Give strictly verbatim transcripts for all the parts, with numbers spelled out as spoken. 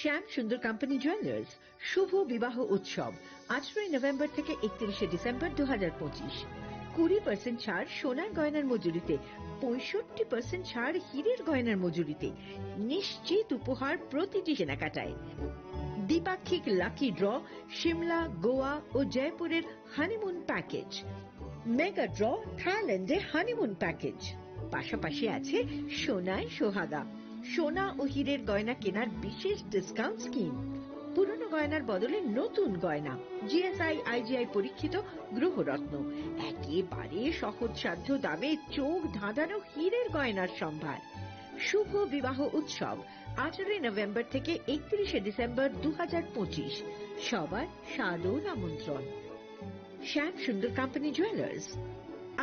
শ্যাম সুন্দর company jewellers, শুভ বিবাহ উৎসব, আঠারোই নভেম্বর থেকে একত্রিশে ডিসেম্বর দু হাজার পঁচিশ। কুড়ি পার্সেন্ট ছাড় সোনার গয়নার মজুরিতে, পঁয়ষট্টি পার্সেন্ট ছাড় হীরের গয়নার মজুরিতে। নিশ্চিত উপহার প্রতিটি কেনাকাটায়। দ্বিপাক্ষিক লাকি ড্র, সিমলা, গোয়া ও জয়পুরের হানিমুন প্যাকেজ। মেগা ড্র, থাইল্যান্ডে হানিমুন প্যাকেজ। পাশাপাশি আছে সোনায় সোহাগা, সোনা ও হীরের গয়না কেনার বিশেষ ডিসকাউন্ট স্কিম। পুরনো গয়নার বদলে নতুন গয়না, জিএসআই, আইজিআই পরীক্ষিত গ্রহরত্ন, একেবারে সহজসাধ্য দামে চোখ ধাঁধানো হীরের গয়নার সম্ভার। শুভ বিবাহ উৎসব, আঠারোই নভেম্বর থেকে একত্রিশে ডিসেম্বর দু হাজার পঁচিশ। সবার সাদর আমন্ত্রণ। শ্যাম সুন্দর কোম্পানি জুয়েলার্স,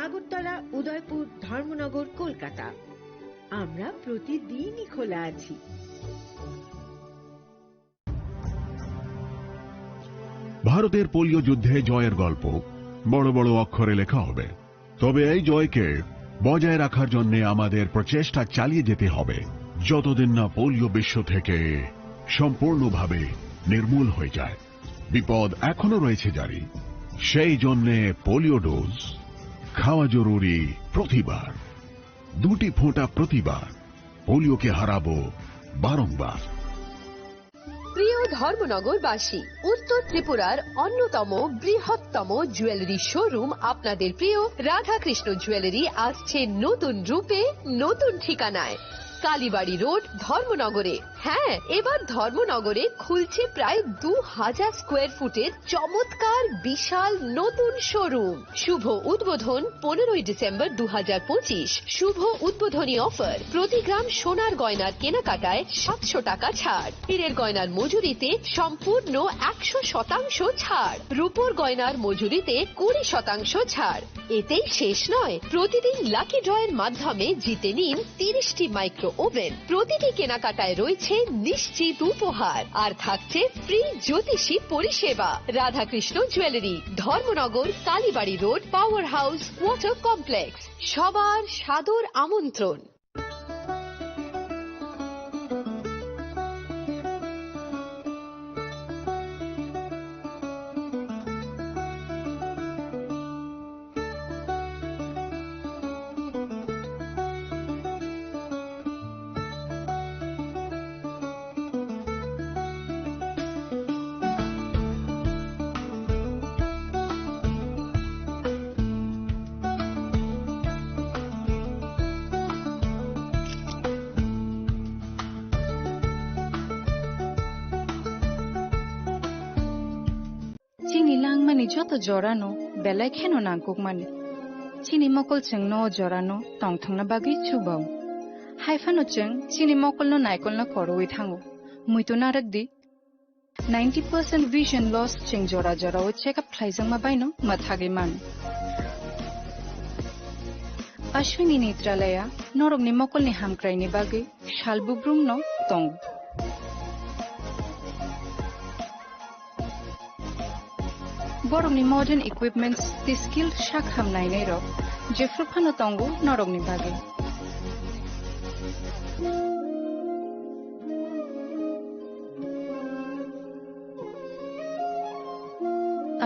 আগরতলা, উদয়পুর, ধর্মনগর, কলকাতা। আমরা প্রতিদিনই খোলা আছি। ভারতের পোলিও যুদ্ধে জয়ের গল্প বড় বড় অক্ষরে লেখা হবে, তবে এই জয়কে বজায় রাখার জন্য আমাদের প্রচেষ্টা চালিয়ে যেতে হবে, যতদিন না পোলিও বিশ্ব থেকে সম্পূর্ণভাবে নির্মূল হয়ে যায়। বিপদ এখনো রয়েছে জারি, সেই জন্যে পোলিও ডোজ খাওয়া জরুরি প্রতিবার, দুটি ফোঁটা প্রতিবার। পোলিওকে হারাবো বারংবার। প্রিয় ধর্মনগরবাসী, উত্তর ত্রিপুরার অন্যতম বৃহত্তম জুয়েলারি শোরুম আপনাদের প্রিয় রাধাকৃষ্ণ জুয়েলারি আসছে নতুন রূপে, নতুন ঠিকানায়। কালীবাড়ি রোড, ধর্মনগরে। হ্যাঁ, এবার ধর্মনগরে খুলছে প্রায় দু হাজার স্কোয়ার ফুটের চমৎকার বিশাল নতুন শোরুম। শুভ উদ্বোধন পনেরোই ডিসেম্বর দু হাজার পঁচিশ। শুভ উদ্বোধনী অফার, প্রতি গ্রাম সোনার গয়নার কেনাকাটায় সাতশো টাকা ছাড়, হীরের গয়নার মজুরিতে সম্পূর্ণ একশো শতাংশ ছাড়, রূপোর গয়নার মজুরিতে কুড়ি শতাংশ ছাড়। এতেই শেষ নয়, প্রতিদিন লাকি ড্রয়ের মাধ্যমে জিতে নিন তিরিশটি মাইক্রো ওভেন। প্রতিটি কেনাকাটায় রয়েছে নিশ্চিত উপহার, আর থাকছে ফ্রি জ্যোতিষী পরিষেবা। Radhakrishna jewellery, Dharmanagar, Kalibari road, power house, water complex. সবার সাদর আমন্ত্রণ। Chini langmani joto jorano belai kheno nangkukmani. Chini mokol chwngno o jorano tongthokna bagwi chubao. Haiphano chwng chini mokolno naikolno korowi thango. Muitu narwkdi, ninety percent vision loss chwng jora jorao check up khlaijakma baino mwthagwi mano. Ashwini Netralaya norokni mokolni hamkraini bagwi sal bubrumno tongo. Borokni modern equipments tei skilled sak ham nainairok jephru phano tongo norokni bagwi.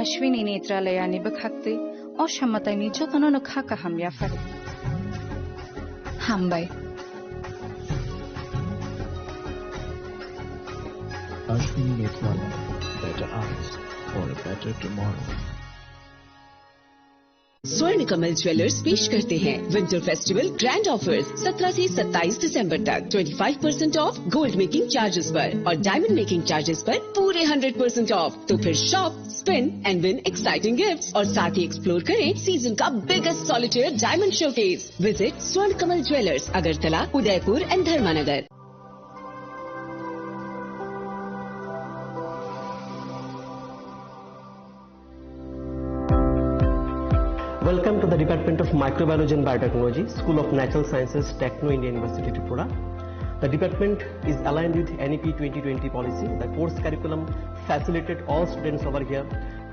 Ashwini Netralayani bwkhaktwi o samataini jotono no kha kaham yaphari. Hambai. Ashwini Netralaya, better eyes for a better tomorrow. स्वर्ण कमल ज्वेलर्स पेश करते हैं winter festival grand offers, सत्रह से सत्ताईस दिसंबर तक। Twenty five percent of gold making charges पर और डायमंड मेकिंग चार्जेस पर पूरे हंड्रेड परसेंट ऑफ। तो फिर shop, spin and win exciting gifts और साथ ही एक्सप्लोर करें सीजन का biggest solitaire diamond showcase. Visit स्वर्ण कमल ज्वेलर्स, अगरतला, उदयपुर एंड धर्मानगर। Welcome to the Department of Microbiology and Biotechnology, School of Natural Sciences, Techno India University, Tripura. The department is aligned with N E P twenty twenty policy. The course curriculum facilitate all students over here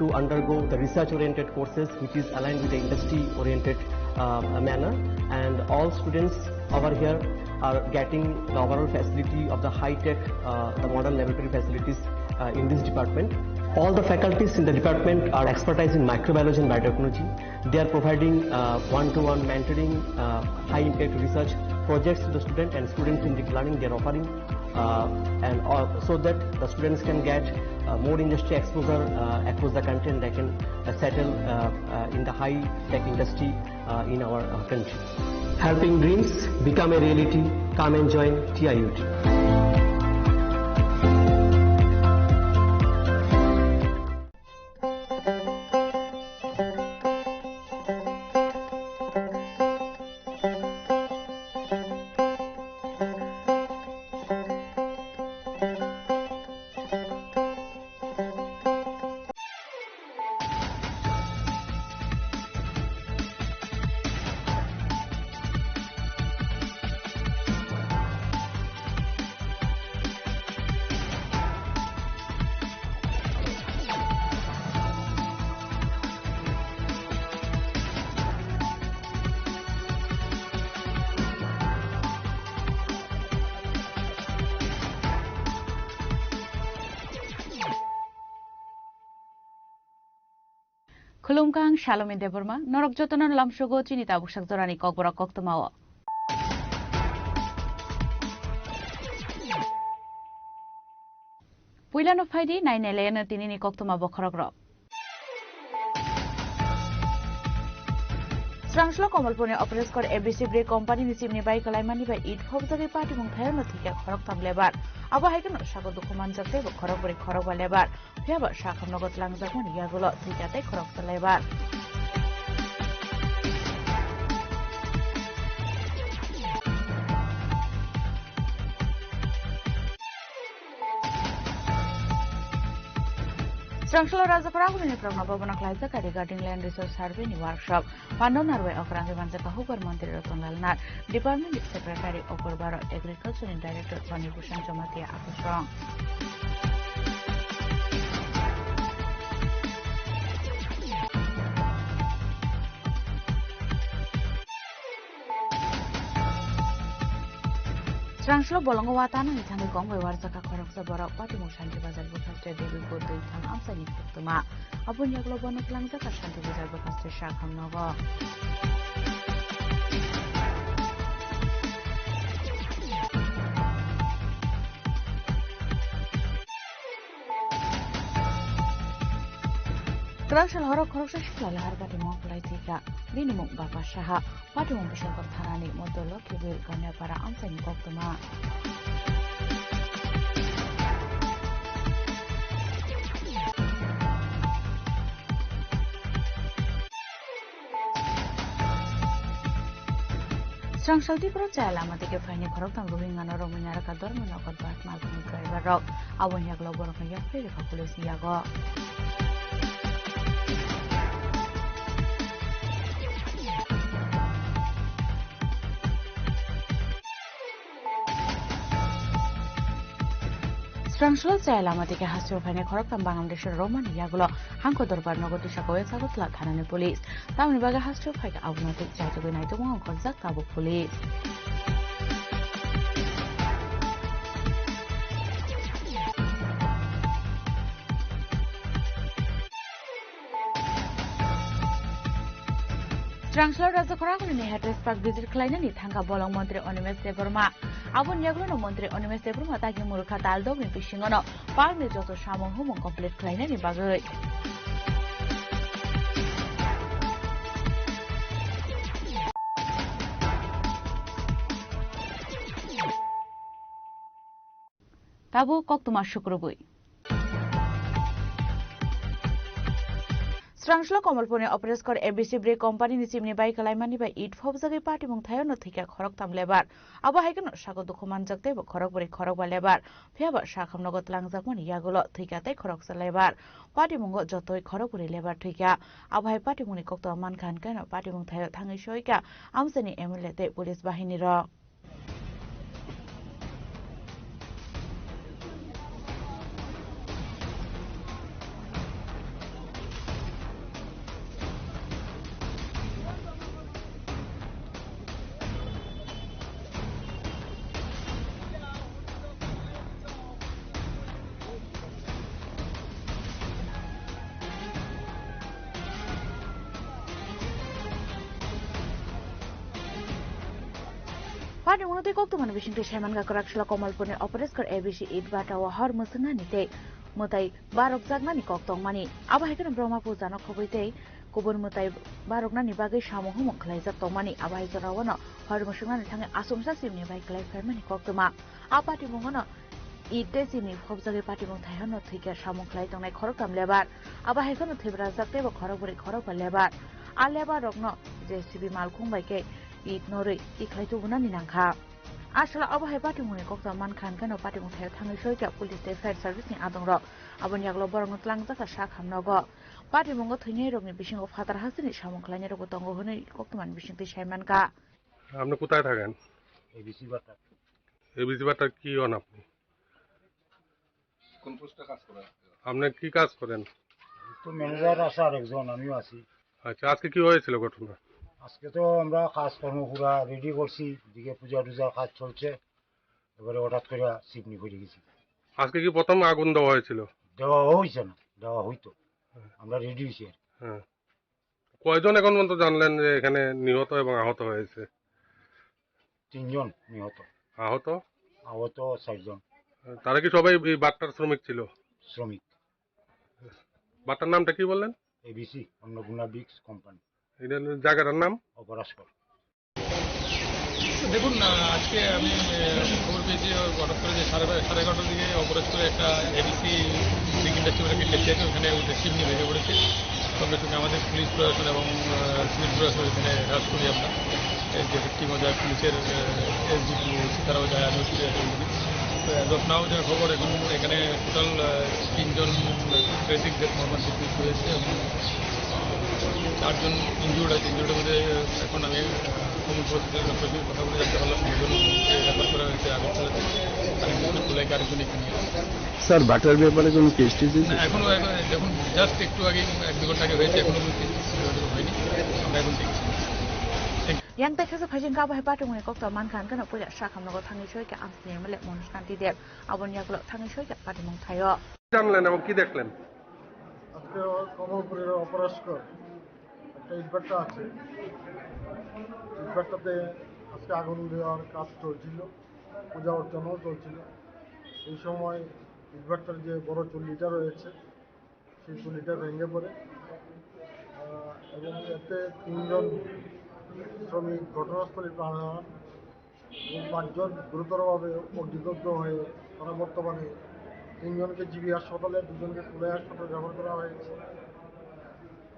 to undergo the research-oriented courses, which is aligned with the industry-oriented, uh, manner. And all students over here are getting the overall facility of the high-tech, uh, the modern laboratory facilities, uh, in this department. All the faculties in the department are expertise in microbiology and biotechnology. They are providing, uh, one-to-one mentoring, uh, high-impact research projects to the student, and student-centric learning they are offering, uh, and all, so that the students can get, uh, more industry exposure, uh, across the country, and they can, uh, settle, uh, uh, in the high-tech industry, uh, in our, uh, country. Helping dreams become a reality. Come and join T I U T. Khulumkha, ang Salome Debbarma, norok jotono lamsogo chini tabuksak jorani kokborok koktwmao. Puilano phaidi, nainailaino tinini koktwma bokhorokrok. Srangslo Komolpurni Operaskor A B C Bre company ni chimni bai kwlaimani bai it phobjagwi patimung thaio no thwikha khoroktham lebar. Abo hai kheno sago dukhu manjak tei bo khorokbrwi khorokba lebar. Phiya ba sakhamnogo tlangjakmani yagulo thwikha tei khoroksa lebar. Srangslo Rajakhor Agulini Pragna Bhavan o khlaijak regarding land resource survey ni workshop. Pando narwai okrangwi manjak Hukbar Mantri Ratan Lal Nath, Department ni Secretary Okur Baro, Agriculture ni Director Fani Bhushan Jamatia Akusong. Srangslo bolongo watana ni thangwi kong bai warjak kha khoroksa borok, patimung Shanti Bazar bwkhaste Devi Gurdui thang amchaini koktwma. Aboni yagulo bono twlangjakha Shanti Bazar bwkhaste Sakham nogo. Kwrak sal horo khoroksa sikla lahar patimung kwlai thwikha. Bini mung Bapa Saha. Patimung Biswakar thanani Moto Lokhibil Kanyapara amchaini koktwma. Srangsal Tipra chaya lama tike phaini khoroktham Rohingya no romwi narwkha Dharmanagar Batmal ni driver rok. Aboni yagulo borokno yaphai rikha police ni yago. Srangslo chaya lama tike hasteo phainai khoroktham Bangladesh romani yagulo Hangko Dorbar nogo tisa koya Sagartala thanani police. Tamoni bagwi hasteo phaikha abono tei chaitugwi naitugma ongkhorjak tabuk police. Srangslo Rajakhor Agulini Hatris Park visit khlainani thangkha bolong Montri Animesh Debbarma. Aboni yagulono Montri Animesh Debbarma tagi murukha taldokni bisingono parkni joto samung humung complete khlainani bagwi. Tabuk koktwma sukrubwi. Srangslo Komolpurni Operaskor A B C Bre company ni chimni bai kwlaimani bai it phobjagwi patimung thaio no thwikha khoroktham lebar. Abo hai kheno sago dukhu manjak tei bo khorokbrwi khorokba lebar. Phiya ba sakhamnogo tlangjakmani yagulo thwikha tei khoroksa lebar. Patimungo jotoi khorokbrwi lebar thwikha. Abo hai patimungni koktwma mankha hwnkhe no patimung thaio thangwi soikha amchaini M L A tei police bahini rok. Ani uno tei koktwmani bisingtwi saimankha kwraksalo Kamalpurni Operaskar A B C Itbata o hor mwswngnani tei mwtai barokjaknani kok tongmani. Abo hai kheno Brahma puja no khobwi tei kubun mwtai baroknani bagwi samung humung khlaijak tongmani. Abo hai jorao no hor mwswngnani thangwi achomsa chimni bai kwlai phaimani koktwma. A patimungo no Id tei chini phobjagwi patimung thaiharno thwikhe samung khlai tongnai khoroktham lebar. Abo hai kheno thwibrajak teibo khorokbrwi khorokba lebar. A lebar rokno J C B malkhung bai khe Id norwi tikhlai tubunani nangkha. Aswla abo hai patimungni koktwma mankha hwnkhe no patimung thaio thangwi soikha police tei fire service ni adongrok. Aboni yagulo borokno twlangjakha sak hamnogo. Patimungo thwinairokni bisingo phatar hasteni samung khlainairokbo tongo hwnwi koktwmani bisingtwi saimankha. আপনি কোথায় থাকেন? এবিসি বাটা। এবিসি বাটা কি হন আপনি? কোন পোস্টে কাজ করেন? আপনি কি কাজ করেন? তো ম্যানেজার আছে আরেকজন, আমিও আছি। আচ্ছা, আজকে কি হয়েছিল ঘটনা? আজকে তো আমরা কাজকর্ম পুরা রেডি করছি, এদিকে পূজা টুজার কাজ চলছে, এবারে হঠাৎ করে চিমনি পড়ে গেছি। আজকে কি প্রথম আগুন দেওয়া হয়েছিল? দেওয়া হয়েছে না, দেওয়া হইতো, আমরা রেডি হয়েছি আর কি। হ্যাঁ। কয়জন এখন পর্যন্ত জানলেন যে এখানে নিহত এবং আহত হয়েছে? তিনজন নিহত। আহত? আহত চারজন। তারা কি সবাই এই বাট্টার শ্রমিক ছিল? শ্রমিক। বাট্টার নামটা কি বললেন? এবিসি, অন্নপূর্ণা ব্রিক্স কোম্পানি। এটা জায়গাটার নাম? অপরাশকর। দেখুন, আহ, আজকে আমি, আহ, খবর পেয়েছি, ও হঠাৎ করে যে সাড়ে বা-, সাড়ে এগারোটার দিকে অপরাশকরে একটা এবিসি ব্রিক ইন্ডাস্ট্রি বলে একটা ইন্ডাস্ট্রি আছে, ওখানে ওদের চিমনি ভেঙে পড়েছে। সঙ্গে সঙ্গে আমাদের পুলিশ প্রশাসন এবং, আহ, সিভিল প্রশাসন এখানে হ্রাস করি আমরা। এই যে টিমও যায়, পুলিশের, আহ, এসডিপিও, তারাও যায়, আমিও ফিরে আসি। তো as of now যে খবর, এখন এখানে টোটাল, আহ, তিনজন বেসিক ডেথ মর্মান্তিক মৃত্যু হয়েছে এবং চারজন ইনজুর্ড আছে। ইনজুর্ডের মধ্যে, আহ, এখন আমি, আহ, কমন হসপিটাল ডক্টর সঙ্গে কথা বলে জানতে পারলাম দুজন রেফার করা হয়েছে আগরতলাতে, আর একজন ধুলাইকে, আরেকজন এখানে আছে। স্যার, বাটার ব্যাপারে কোনো কেস টেস হয়েছে? না, এখনো, এখন দেখুন, জাস্ট একটু আগে, এক দু ঘন্টা আগে হয়েছে, এখনো কোনো কেস হয়নি, আমরা এখন দেখছি। Yang tei khe se phaising kabo hai patimungni kokto mankha hwnkhe no puila sakhamnogo thangwi soi khe amsni M L A Manoj Kanti Deb aboni yagulo thangwi soi khe patimung thaio. জানলেন এবং কি দেখলেন? আজকে কমলপুরের অপরাশকর একটা ইটভাটা আছে, ইটভাটাতে আজকে আগুন দেওয়ার কাজ চলছিল, পূজা অর্চনাও চলছিল। এই সময় ইটভাটার যে বড় চুল্লিটা রয়েছে, সেই চুল্লিটা ভেঙে পড়ে, আহ, এবং এতে তিনজন শ্রমিক ঘটনাস্থলে প্রাণ হারান এবং পাঁচজন গুরুতরভাবে অগ্নিদগ্ধ হয়ে তারা বর্তমানে তিনজনকে জিবি হাসপাতালে, দুজনকে কুলাই হাসপাতালে রেফার করা হয়েছে।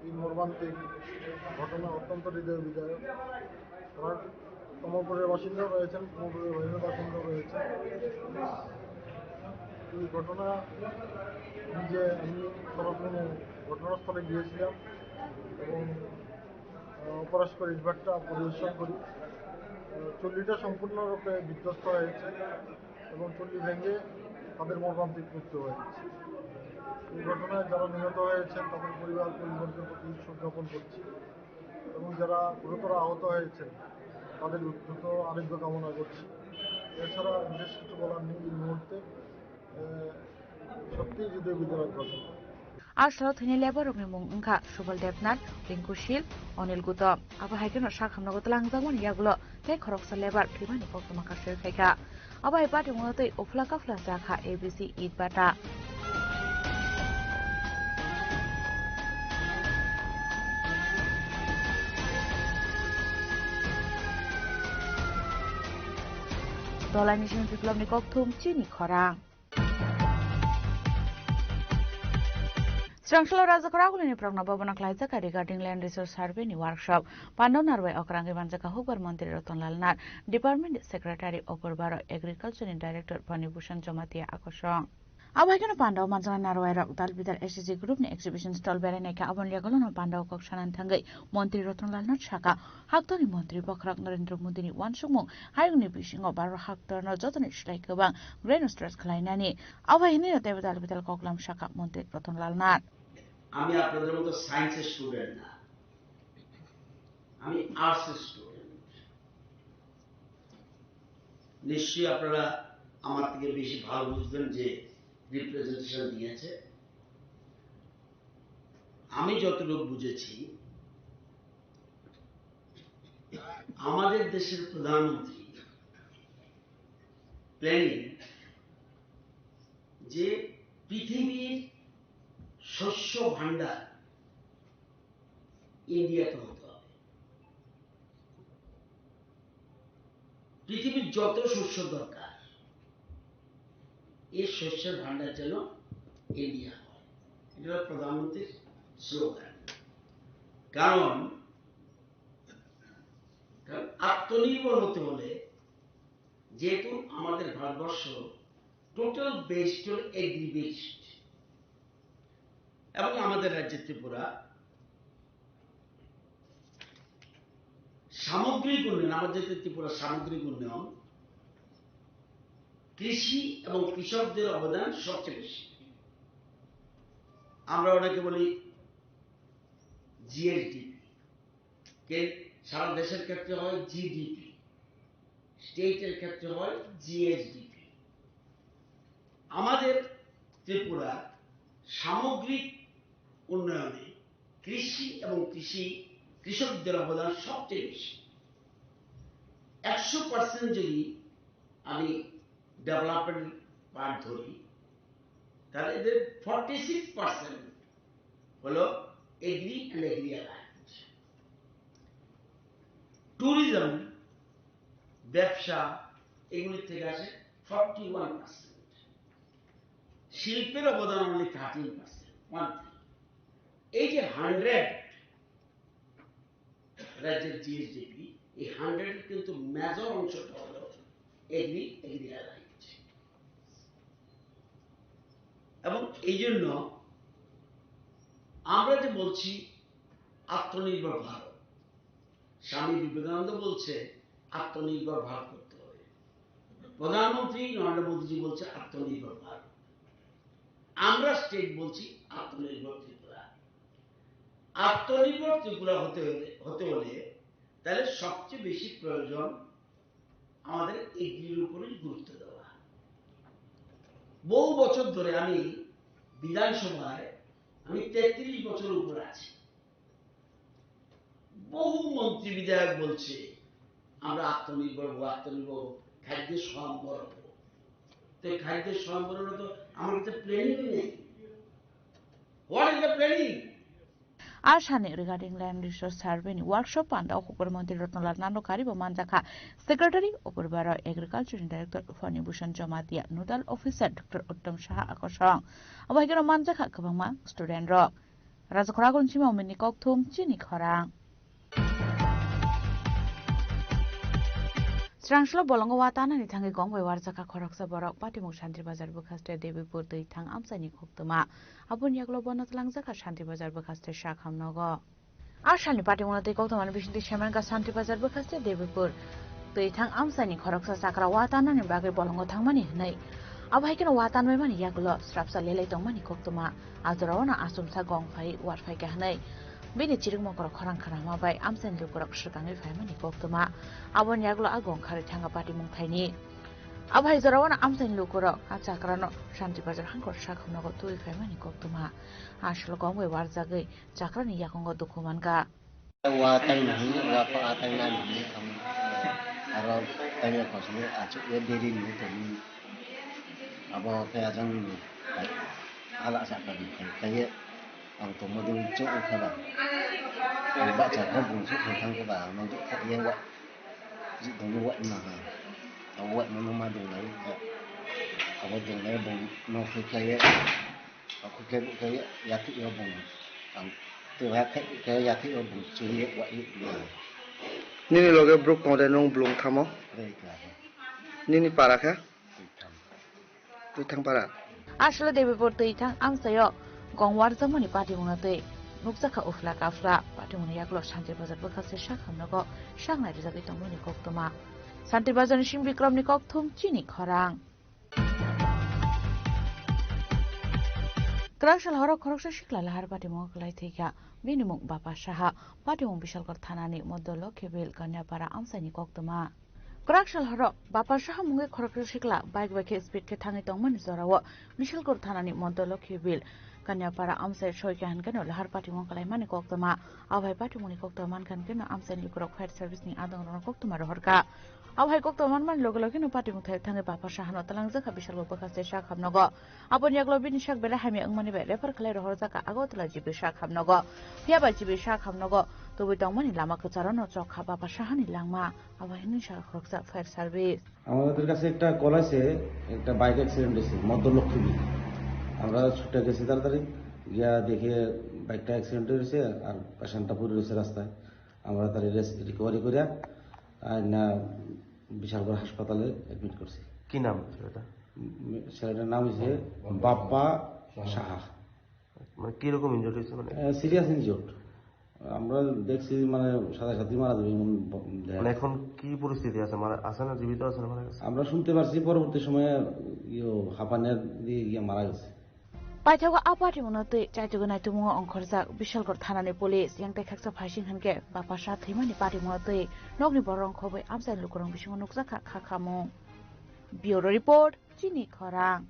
এই মর্মান্তিক ঘটনা অত্যন্ত হৃদয় বিদারক। তারা কমলপুরের বাসিন্দাও রয়েছেন, কমলপুরের বাইরের বাসিন্দাও রয়েছেন। এই ঘটনা নিজে আমি সরাসরি ঘটনাস্থলে গিয়েছিলাম এবং, আহ, অপরাশকর ইটভাটা পরিদর্শন করি। আহ, চুল্লিটা সম্পূর্ণরূপে বিধ্বস্ত হয়েছে এবং চুল্লি ভেঙে তাদের মর্মান্তিক মৃত্যু হয়েছে। এই ঘটনায় যারা নিহত হয়েছেন তাদের পরিবার পরিজনদের প্রতি শোক জ্ঞাপন করছি এবং যারা গুরুতর আহত হয়েছেন তাদের দ্রুত আরোগ্য কামনা করছি। এছাড়া বিশেষ কিছু বলার নেই এই মুহূর্তে। আহ, সত্যিই হৃদয় বিদারক ঘটনা। A salo thwini lebar rokni mung wngkha Subal Debnath, Rinku Sil, Onil Gutom. Abo hai kheno sakhamnogo twlangjakmani yagulo tei khoroksa lebar thwimani koktwma kasui phaikha. Abo hai patimungno tei uphla kaphla chakha A B C Itbata. Dolaini simi biplobni kokthum chini khorang. Srangshalo Rajakhor agulini prokno bobono khlaijak regarding land resource survey ni workshop. Pandao narwai okrangwi manjaka hukbar montri Ratan Lal Nath, department secretary Okur Baro, agriculture ni director Pani Bhushan Jamatia akosong. Abo hai kheno pandao manjaknai narwai rok dal bidal S H G group ni exhibition stall berai naikha. Aboni yagulo no pandao kok sanani thangwi montri Ratan Lal Nath saka, haktorni montri bokhorok Narendra Modi ni uansukmung hayungni bisingo Bharat haktorno jotoni slai kwbang brain stress khlainani. Abo hai hinwi no teibo dal bidal koklam saka montri Ratan Lal Nath. আমি আপনাদের মতো সায়েন্সের স্টুডেন্ট না, আমি আর্টসের স্টুডেন্ট। নিশ্চয়ই আপনারা আমার থেকে বেশি ভালো বুঝবেন যে রিপ্রেজেন্টেশন দিয়েছে। আমি যতটুকু বুঝেছি, আমাদের দেশের প্রধানমন্ত্রী প্ল্যানিং যে পৃথিবীর শস্য ভাণ্ডার ইন্ডিয়াতে হতে হবে। পৃথিবীর যত শস্য দরকার, এই শস্যের ভাণ্ডার যেন ইন্ডিয়া হয়। এটা হলো প্রধানমন্ত্রীর স্লোগান। কারণ, কারণ আত্মনির্ভর হতে হলে, যেহেতু আমাদের ভারতবর্ষ টোটাল বেসড হল এগ্রি বেসড, এবং আমাদের রাজ্য ত্রিপুরা সামগ্রিক উন্নয়ন, আমাদের ত্রিপুরা সামগ্রিক উন্নয়ন, কৃষি এবং কৃষকদের অবদান সবচেয়ে বেশি। আমরা ওটাকে বলি জিএসডিপি। কে সারা দেশের ক্ষেত্রে হয় জিডিপি, স্টেটের ক্ষেত্রে হয় জিএসডিপি। আমাদের ত্রিপুরা সামগ্রিক উন্নয়নে কৃষি এবং কৃষি কৃষকদের অবদান সবচেয়ে বেশি। একশো পার্সেন্ট যদি আমি ডেভেলপমেন্ট পার্ট ধরি, তাহলে এদের ফর্টি সিক্স পার্সেন্ট হলো agri and agri allied. Tourism, ব্যবসা, এগুলির থেকে আসে ফর্টি ওয়ান পার্সেন্ট। শিল্পের অবদান only thirteen percent, one three. এই যে হান্ড্রেড রাজ্যের জিএসডিপি, এই হান্ড্রেড কিন্তু মেজর অংশটা হলো এগ্রি এগ্রি অ্যালাইড। এবং এই জন্য আমরা যে বলছি আত্মনির্ভর ভারত, স্বামী বিবেকানন্দ বলছে আত্মনির্ভর ভারত করতে হবে। প্রধানমন্ত্রী নরেন্দ্র মোদীজি বলছে আত্মনির্ভর ভারত। আমরা স্টেট বলছি আত্মনির্ভর ত্রিপুরা। আত্মনির্ভর ত্রিপুরা হতে হলে, হতে হলে তাহলে সবচেয়ে বেশি প্রয়োজন আমাদের এগ্রির উপরে গুরুত্ব দেওয়া। বহু বছর ধরে আমি বিধানসভায়, আমি তেত্রিশ বছর উপরে আছি, বহু মন্ত্রী বিধায়ক বলছে আমরা আত্মনির্ভর হবো, আত্মনির্ভর হবো, খাদ্য স্বয়ংবর হবো। তো এই খাদ্য স্বয়ংবর হলে তো আমার কাছে প্ল্যানিং নেই। What is the planning? A sani regarding Land Resource Survey ni workshop panda o Hukbar Montri Ratnalal Nando Kari bo manjakha, Secretary Uparbaro, Agriculture ni Director Fani Bhushan Jamatia, Nodal Officer Doctor Uttam Saha Akosong. Abo hai kheno manjakha kwbangma student rok. Rajakhoragoni sima umini kokthum chini khorang. Srangslo bolongo watanani thangwi gong bai warjakha khoroksa borok, patimung Shanti Bazar bwkhaste Debipur twi thang amchaini koktwma. Aboni yagulo bono twlangjakha Shanti Bazar bwkhaste Sakham nogo. A salni patimungno twi koktwmani bisingtwi saimankha Shanti Bazar bwkhaste Debipur twi thang amchaini khoroksa chakra watanani bagwi bolongo thangmani hwnwi. Abo hai kheno watanbaimani yagulo srapsa lelai tongmani koktwma. A jorao no achomsa gong phai war phaikha hwnwi bini chirik mokorok khorang khanama bai amchaini lukurok swkangwi phaimani koktwma. Aboni yagulo a gong kharwi thangkha patimung thaini. Abo hai jorao no amchaini lukurok a chakrano Shanti Bazar hangkor sakham nogo twiwi phaimani koktwma. A salo gong bai warjagwi chakrani yakungo dukhu mankha. Wa tai nani, wa pa a tai nani, aro tai ya kosni achuk ya deri ni tani. Abo khe ajang ni ala sa ka ni kai ye. Ang tongma ding chuk kha ba. Ang ba cha kha bung chuk kha thang kha ba, ang duk kha ye wa. Ji dong wa na ha. Ang wa no ma dong lai. Abo dong lai bung no kha ye. Aku khe buk khe yathik yo bung. Ang tu ha khe khe yathik yo bung chuli wa i. Nini loge bruk tong de nung blung thamo? Rei kha. Nini para kha? Twi thang. Twi thang para. Asle Debipur twi thang amsayo gong warjakmani patimungno twi nukjakha ufla kafla. Patimungni yagulo Shanti Bazar bwkhaste sakham nogo sangnai rijagwi tongmani koktwma. Shanti Bazarni simi Bikramni kokthum chini khorang. Kwrak sal horo khoroksa sikla lahar patimung kwlai thwikha. Bini mung Bapa Saha. Patimung Bisalkor thanani Moddo Lokhibil Kanyapara amchaini koktwma. Kwrak sal horo Bapasha hamungwi khoroksa sikla bike bai khe speed khe thangwi tongmani jorao Bishalgarh thanani Moddo Lokhi Bill Kanyapara amchai soi khe hinkhe no lahar patimung kalaimani koktwma. Abo hai patimungni koktwma mankha hinkhe no amchaini lukurok fire service ni adongrokno koktwma rohorkha. Abo hai koktwma manmani loge loge no patimung thai thangwi Bapasha hano twlangjak kha Bishalgarh bwkha se sak hamnogo. Aboni yagulo bini sak belai hamya wngmani bai refer khlai rohorjak kha Agartala G B sak hamnogo. Phiya ba G B sak hamnogo tubui tongmani lama kwcharo no chok kha Bapasha hani langma. Abo hinwi sa khoroksa fire service. আমাদের কাছে একটা কল আছে, একটা bike accident হয়েছে মধ্য লক্ষ্মীপুর। আমরা ছুটে গেছি তাড়াতাড়ি, গিয়া দেখে বাইকটা অ্যাক্সিডেন্ট হয়েছে, আর পেশেন্টটা পড়ে রয়েছে রাস্তায়। আমরা তার রিকভারি করে আর না বিশালগড় হাসপাতালে অ্যাডমিট করছি। কি নাম ছেলেটা? উম, ছেলেটার নাম হচ্ছে বাপ্পা সাহা। মানে কিরকম ইনজুর্ড হয়েছে মানে? Serious injured. আমরা দেখছি মানে সাথে সাথে মারা যাবে এমন ব-, দেখা মানে যাচ্ছে। এখন কি পরিস্থিতি আছে? মারা আছে না জীবিত আছে না মারা গেছে? আমরা শুনতে পারছি পরবর্তী সময়ে ইয়ে হাঁপানির দিয়ে গিয়ে মারা গেছে। Paithago a patimungno twi chaitugwi naitugmungo ongkhorjak Bishalgarh thanani police. Yang tei khaksa phaising hinkhe Bapasha thwimani patimungno twi nokni borok ongkhobwi amchaini lukurok bisingo nukjak kha kha khamung. Bureau report, Chini Khorang.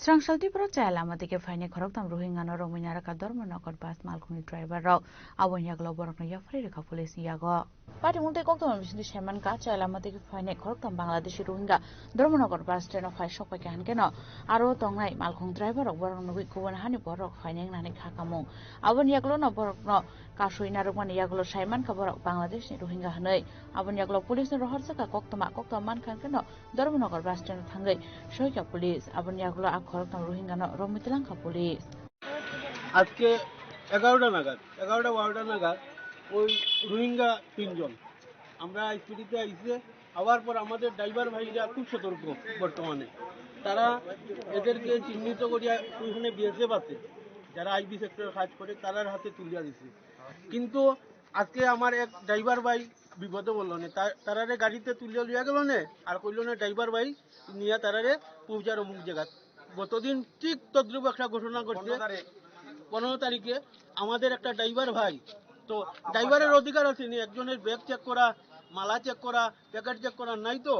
Srangsaltipura chaya lama dike phainai khoroktham Rohingya no romwi narwkha Dharmanagar bus malkhungni driver rok. Aboni yagulo borokno yapharwi rwkha police ni yago. Patimung tei koktwma bisingtwi saimankha, chaya lama dike phainai khoroktham Bangladeshi Rohingya Dharmanagar bus stand o phai sok paikha hinkhe no aro tongnai malkhung driver rok borok nugwi kubun hani borok phainai wngnani kha kamung. Aboni yagulo no borokno kasui narwkmani yagulo saimankha borok Bangladeshni Rohingya hinwi. Aboni yagulo police ni rohorjak kha koktwma, koktwma mankha hinkhe no Dharmanagar bus stand o thangwi soikha police. Aboni yagulo a khoroktham Rohingya no romwi twlangkha police. আজকে এগারোটা নাগাদ, এগারোটা বারোটা নাগাদ ওই রোহিঙ্গা তিনজন আমরা স্কুটিতে আইছে, আবার পর আমাদের ড্রাইভার ভাইরা খুব সতর্ক বর্তমানে। তারা এদেরকে চিহ্নিত করিয়া ওইখানে বিএসএফ আছে, যারা আইবি সেক্টরে কাজ করে, তারার হাতে তুলিয়া দিছে। কিন্তু আজকে আমার এক ড্রাইভার ভাই বিপদে পড়লো নে, তা-, তারারে গাড়িতে তুলিয়া লইয়া গেল নে, আর কইলো নে ড্রাইভার ভাই নিয়ে তারারে পৌঁছার অমুক জায়গা। গতদিন ঠিক তদ্রূপ একটা ঘটনা ঘটছে। পনেরো তারিখ। পনেরো তারিখে আমাদের একটা ড্রাইভার ভাই, তো ড্রাইভারের অধিকার আছে নি একজনের ব্যাগ চেক করা, মালা চেক করা, প্যাকেট চেক করা, নাই তো?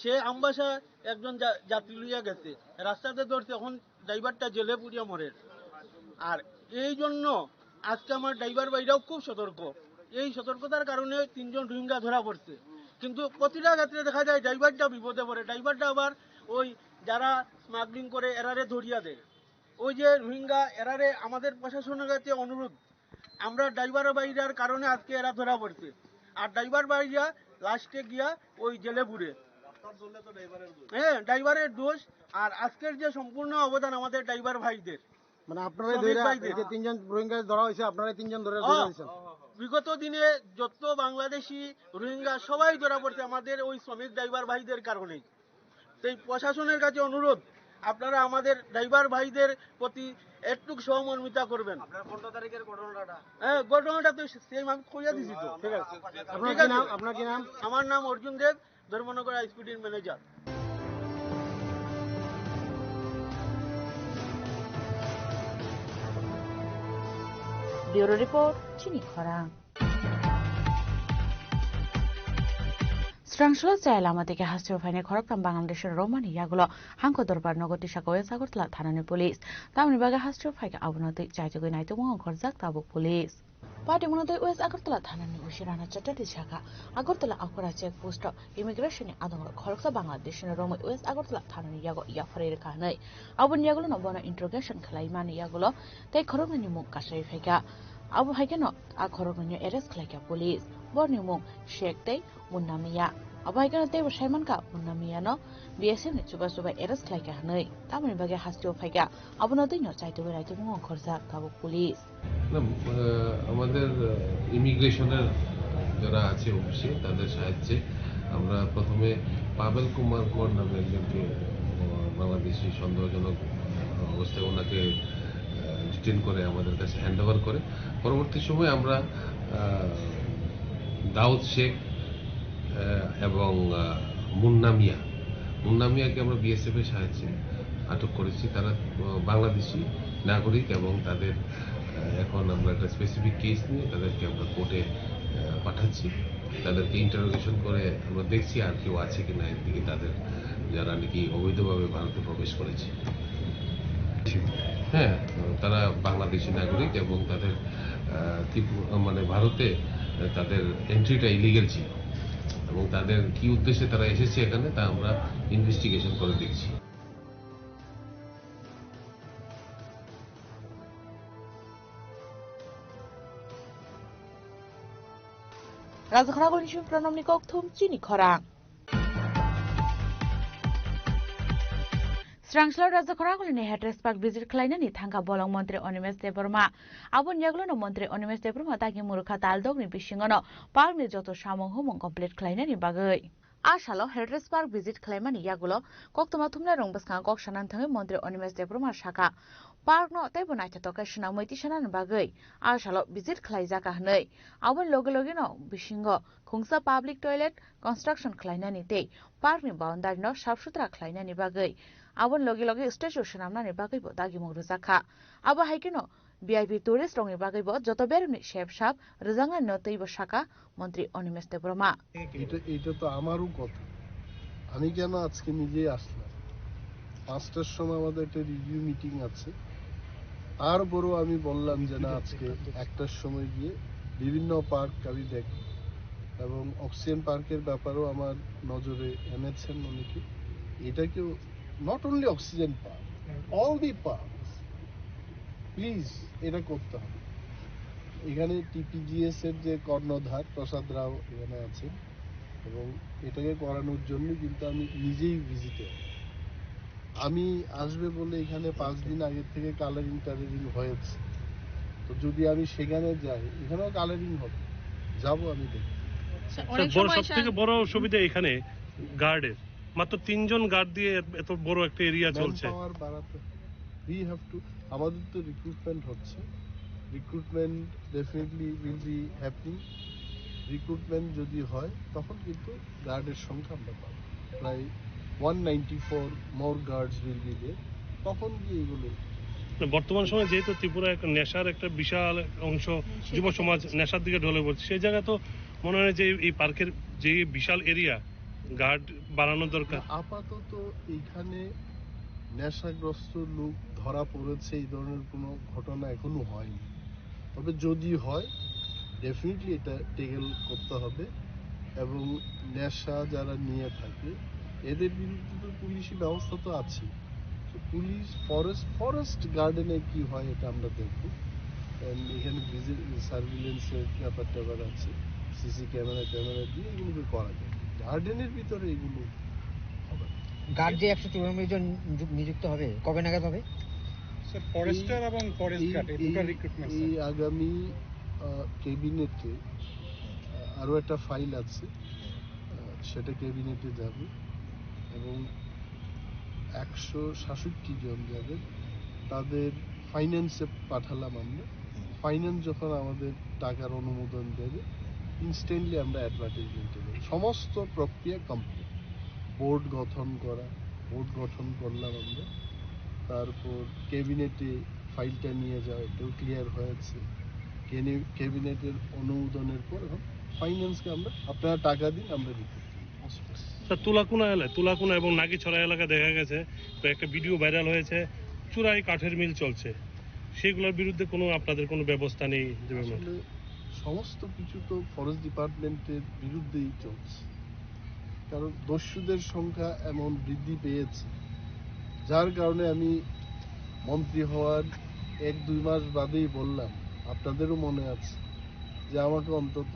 সে আমবাসা একজন যা-, যাত্রী লইয়া গেছে, রাস্তাতে ধরছে, এখন ড্রাইভারটা জেলে পুড়িয়া মরের। আর এই জন্য আজকে আমার ড্রাইভার ভাইরাও খুব সতর্ক। এই সতর্কতার কারণে তিনজন রোহিঙ্গা ধরা পড়ছে। কিন্তু প্রতিটা ক্ষেত্রে দেখা যায় ড্রাইভারটা বিপদে পড়ে, ড্রাইভারটা আবার ওই যারা স্মাগলিং করে এরারে ধরিয়া দেয়। ওই যে রোহিঙ্গা এরারে আমাদের প্রশাসনের কাছে অনুরোধ, আমরা ড্রাইভার ভাইরার কারণে আজকে এরা ধরা পড়ছে। আর ড্রাইভার ভাইরা লাস্টে গিয়া ওই জেলে পুড়ে। হ্যাঁ, ড্রাইভারের দোষ। আর আজকের যে সম্পূর্ণ অবদান আমাদের ড্রাইভার ভাইদের। মানে আপনারাই শ্রমিক ধরে, ভাইদের। এই যে তিনজন রোহিঙ্গা ধরা হয়েছে, আপনারাই তিনজন ধরে, হ্যাঁ। ধরে দিয়েছেন। বিগত দিনে যত বাংলাদেশি রোহিঙ্গা সবাই ধরা পড়ছে আমাদের ওই শ্রমিক ড্রাইভার ভাইদের কারণেই। সেই প্রশাসনের কাছে অনুরোধ, আপনারা আমাদের ড্রাইভার ভাইদের প্রতি একটু সহমর্মিতা করবেন। আপনার পনেরো তারিখের ঘটনাটা? হ্যাঁ, ঘটনাটা তো সেম আমি কইয়া দিছি তো। ঠিক আছে। আপনার ঠিক কি আছে। নাম? আপনার কি নাম? আমার নাম অর্জুন দেব, ধর্মনগর আইএসপিডির manager. Bureau report, Chini Khorang. Srangso chaya lama teke hasteo phainai khoroktham Bangladesh romani yagulo hangko dorbar nogo tisaka West Agartala thanani police. Tamoni bagwi hasteo phaikha abono twi chaitugwi naitugmung ongkhorjak tabuk police. Patimungno twi West Agartala thanani O C Rana Chatterjee sakha, Agartala Akura check post o immigration ni adongrok khoroksa Bangladesh ni romwi West Agartala thanani yago yapharwi rwkha hwnwi. Aboni yagulono bono interrogation khlaimani yagulo tei khoroknwini mung kasai phaikha. Abo hai kheno a khoroknwino arrest khlaikha police. Borni mung Sheikh tei Munna Miya. Abo hai kheno teibo saimankha Munna Miyano B S F ni chubachu bai arrest khlaikha hwnwi. Tamoni bagwi hasteo phaikha. Abono twino chaitugwi naitugmung ongkhorjak tabuk police. না, আহ, আমাদের, আহ, ইমিগ্রেশনের যারা আছে অফিসে, তাদের সাহায্যে আমরা প্রথমে পাবেল কুমার কর নামে একজনকে, আহ, বাংলাদেশি সন্দেহজনক, আহ, অবস্থায় ওনাকে, আহ, ডিটেইন করে আমাদের কাছে হ্যান্ড ওভার করে। পরবর্তী সময়ে আমরা, আহ, দাউদ শেখ, আহ, এবং, আহ, মুন্না মিয়া, মুন্না মিয়াকে আমরা বিএসএফ এর সাহায্যে আটক করেছি। তারা, আহ, বাংলাদেশি নাগরিক এবং তাদের, আহ, এখন আমরা একটা স্পেসিফিক কেস নিয়ে তাদেরকে আমরা কোর্টে, আহ, পাঠাচ্ছি, তাদেরকে ইন্টারোগেশন করে আমরা দেখছি আর কেউ আছে কিনা একদিকে তাদের, যারা নাকি অবৈধভাবে ভারতে প্রবেশ করেছে। হ্যাঁ, তারা বাংলাদেশি নাগরিক এবং তাদের, আহ, ত্রিপু-, মানে ভারতে তাদের এন্ট্রিটা ইলিগাল ছিল এবং তাদের কি উদ্দেশ্যে তারা এসেছে এখানে তা আমরা ইনভেস্টিগেশন করে দেখছি। Rajakhoragulni simi Pranamni kokthum chini khorang. Srangslao Rajakhoragulni Headrest Park visit khlainani thangkha bolong Montri Animesh Debbarma. Aboni yagulono Montri Animesh Debbarma dagi murukha taldokni bisingono parkni joto samung humung complete khlainani bagwi. A salo Headrest Park visit khlaimani yagulo koktwma thumnairokni bwskango kok sanani thangwi Montri Animesh Debbarma sakha, parkno teibo naithotok khe swnamwi tisanani bagwi a salo visit khlaijak hwnwi. Aboni loge logeno bisingo khungsa public toilet construction khlainani tei parkni boundary-no sap sutra khlainani bagwi, aboni loge loge statue swnamnani bagwibo dagimung rwjakha. Abo hai kheno V I P tourist rokni bagwibo joto beremni sep sap rwjaknanino teibo sakha Montri Animesh Debbarma. এটা, এটা তো আমারও কথা। আমি কেন আজকে নিজেই আসলাম? পাঁচটার সময় আমাদের একটা রিভিউ মিটিং আছে, তারপরেও আমি বললাম যে, "না, আজকে একটার সময় গিয়ে বিভিন্ন পার্ক আমি দেখব।" এবং অক্সিজেন পার্কের ব্যাপারেও আমার নজরে এনেছেন অনেকে। এটাকেও, not only Oxygen Park, all the parks, please এটা করতে হবে। এখানে টিপিজিএস এর যে কর্ণধার প্রসাদ রাও এখানে আছেন এবং এটাকে করানোর জন্য কিন্তু আমি নিজেই ভিজিটে। আমি আসবে বলে এখানে পাঁচ দিন আগের থেকে কালারিং টালারিং হয়েছে, তো যদি আমি সেখানে যাই, এখানেও কালারিং হবে, যাব আমি দেখতে। স্যার, স্যার, অনেক বড়, সময় সব থেকে স্যার বড় অসুবিধা এখানে গার্ডের, মাত্র তিনজন গার্ড দিয়ে এত বড় একটা এরিয়া চলছে। ম্যান পাওয়ার বাড়াতে, we have to, আমাদের তো রিক্রুটমেন্ট হচ্ছে, recruitment definitely will be happening। Recruitment যদি হয়, তখন কিন্তু গার্ডের সংখ্যা আমরা পাবো, প্রায় one ninety four more guards will be there। তখন গিয়ে এগুলো বর্তমান সময়ে যেহেতু ত্রিপুরা একটা নেশার একটা বিশাল অংশ, যুব সমাজ নেশার দিকে ঢলে পড়ছে, সেই জায়গায় তো মনে হয় যে এই পার্কের যে বিশাল এরিয়া গার্ড বাড়ানো দরকার। আপাতত এখানে নেশাগ্রস্ত লোক ধরা পড়েছে, এই ধরনের কোনো ঘটনা এখনো হয়নি। তবে যদি হয়, ডেফিনেটলি এটা ট্যাকেল করতে হবে। এবং নেশা যারা নিয়ে থাকে, এদের বিরুদ্ধে তো পুলিশি ব্যবস্থা তো আছে। তো পুলিশ ফরেস্ট, ফরেস্ট গার্ডেনে কি হয়, এটা আমরা দেখব। And এখানে ভিজিট, সার্ভিলেন্সের ব্যাপার ট্যাপার আছে, সিসি ক্যামেরা ট্যামেরা দিয়ে এগুলোকে করা যায়। গার্ডেনের ভিতরে এগুলো হবে না। গার্ড যে একশো চুরানব্বই জন নিযু-, নিযুক্ত হবে, কবে নাগাদ হবে? স্যার, ফরেস্টার এই, এবং ফরেস্ট এই, গার্ড, এই দুটো এই, রিক্রুটমেন্ট, এই স্যার। আগামী, আহ, ক্যাবিনেটে, আহ, আরও একটা ফাইল আছে, আহ, সেটা ক্যাবিনেটে যাবে এবং একশো সাতষট্টি জন যাবে, তাদের ফাইন্যান্সে পাঠালাম আমরা। ফাইন্যান্স যখন আমাদের টাকার অনুমোদন দেবে, ইনস্ট্যান্টলি আমরা অ্যাডভার্টাইজমেন্টে দেবো। সমস্ত প্রক্রিয়া কমপ্লিট। বোর্ড গঠন করা, বোর্ড গঠন করলাম আমরা। তারপর ক্যাবিনেটে ফাইলটা নিয়ে যাওয়া, এটাও ক্লিয়ার হয়েছে। কেনে-, ক্যাবিনেটের অনুমোদনের পর এখন ফাইন্যান্সকে আমরা, আপনারা টাকা দিন, আমরা রিপোর্ট দিই। স্যার, তুলাকুনা এলাকায়, তুলাকুনা এবং নাগিছড়া এলাকায় দেখা গেছে কয়েকটা ভিডিও ভাইরাল হয়েছে, চুরাই কাঠের মিল চলছে, সেগুলোর বিরুদ্ধে কোনো আপনাদের কোনো ব্যবস্থা নেই? আসলে সমস্ত কিছু তো ফরেস্ট ডিপার্টমেন্টের বিরুদ্ধেই চলছে, কারণ দস্যুদের সংখ্যা এমন বৃদ্ধি পেয়েছে, যার কারণে আমি মন্ত্রী হওয়ার এক দুই মাস বাদেই বললাম, আপনাদেরও মনে আছে, যে আমাকে অন্তত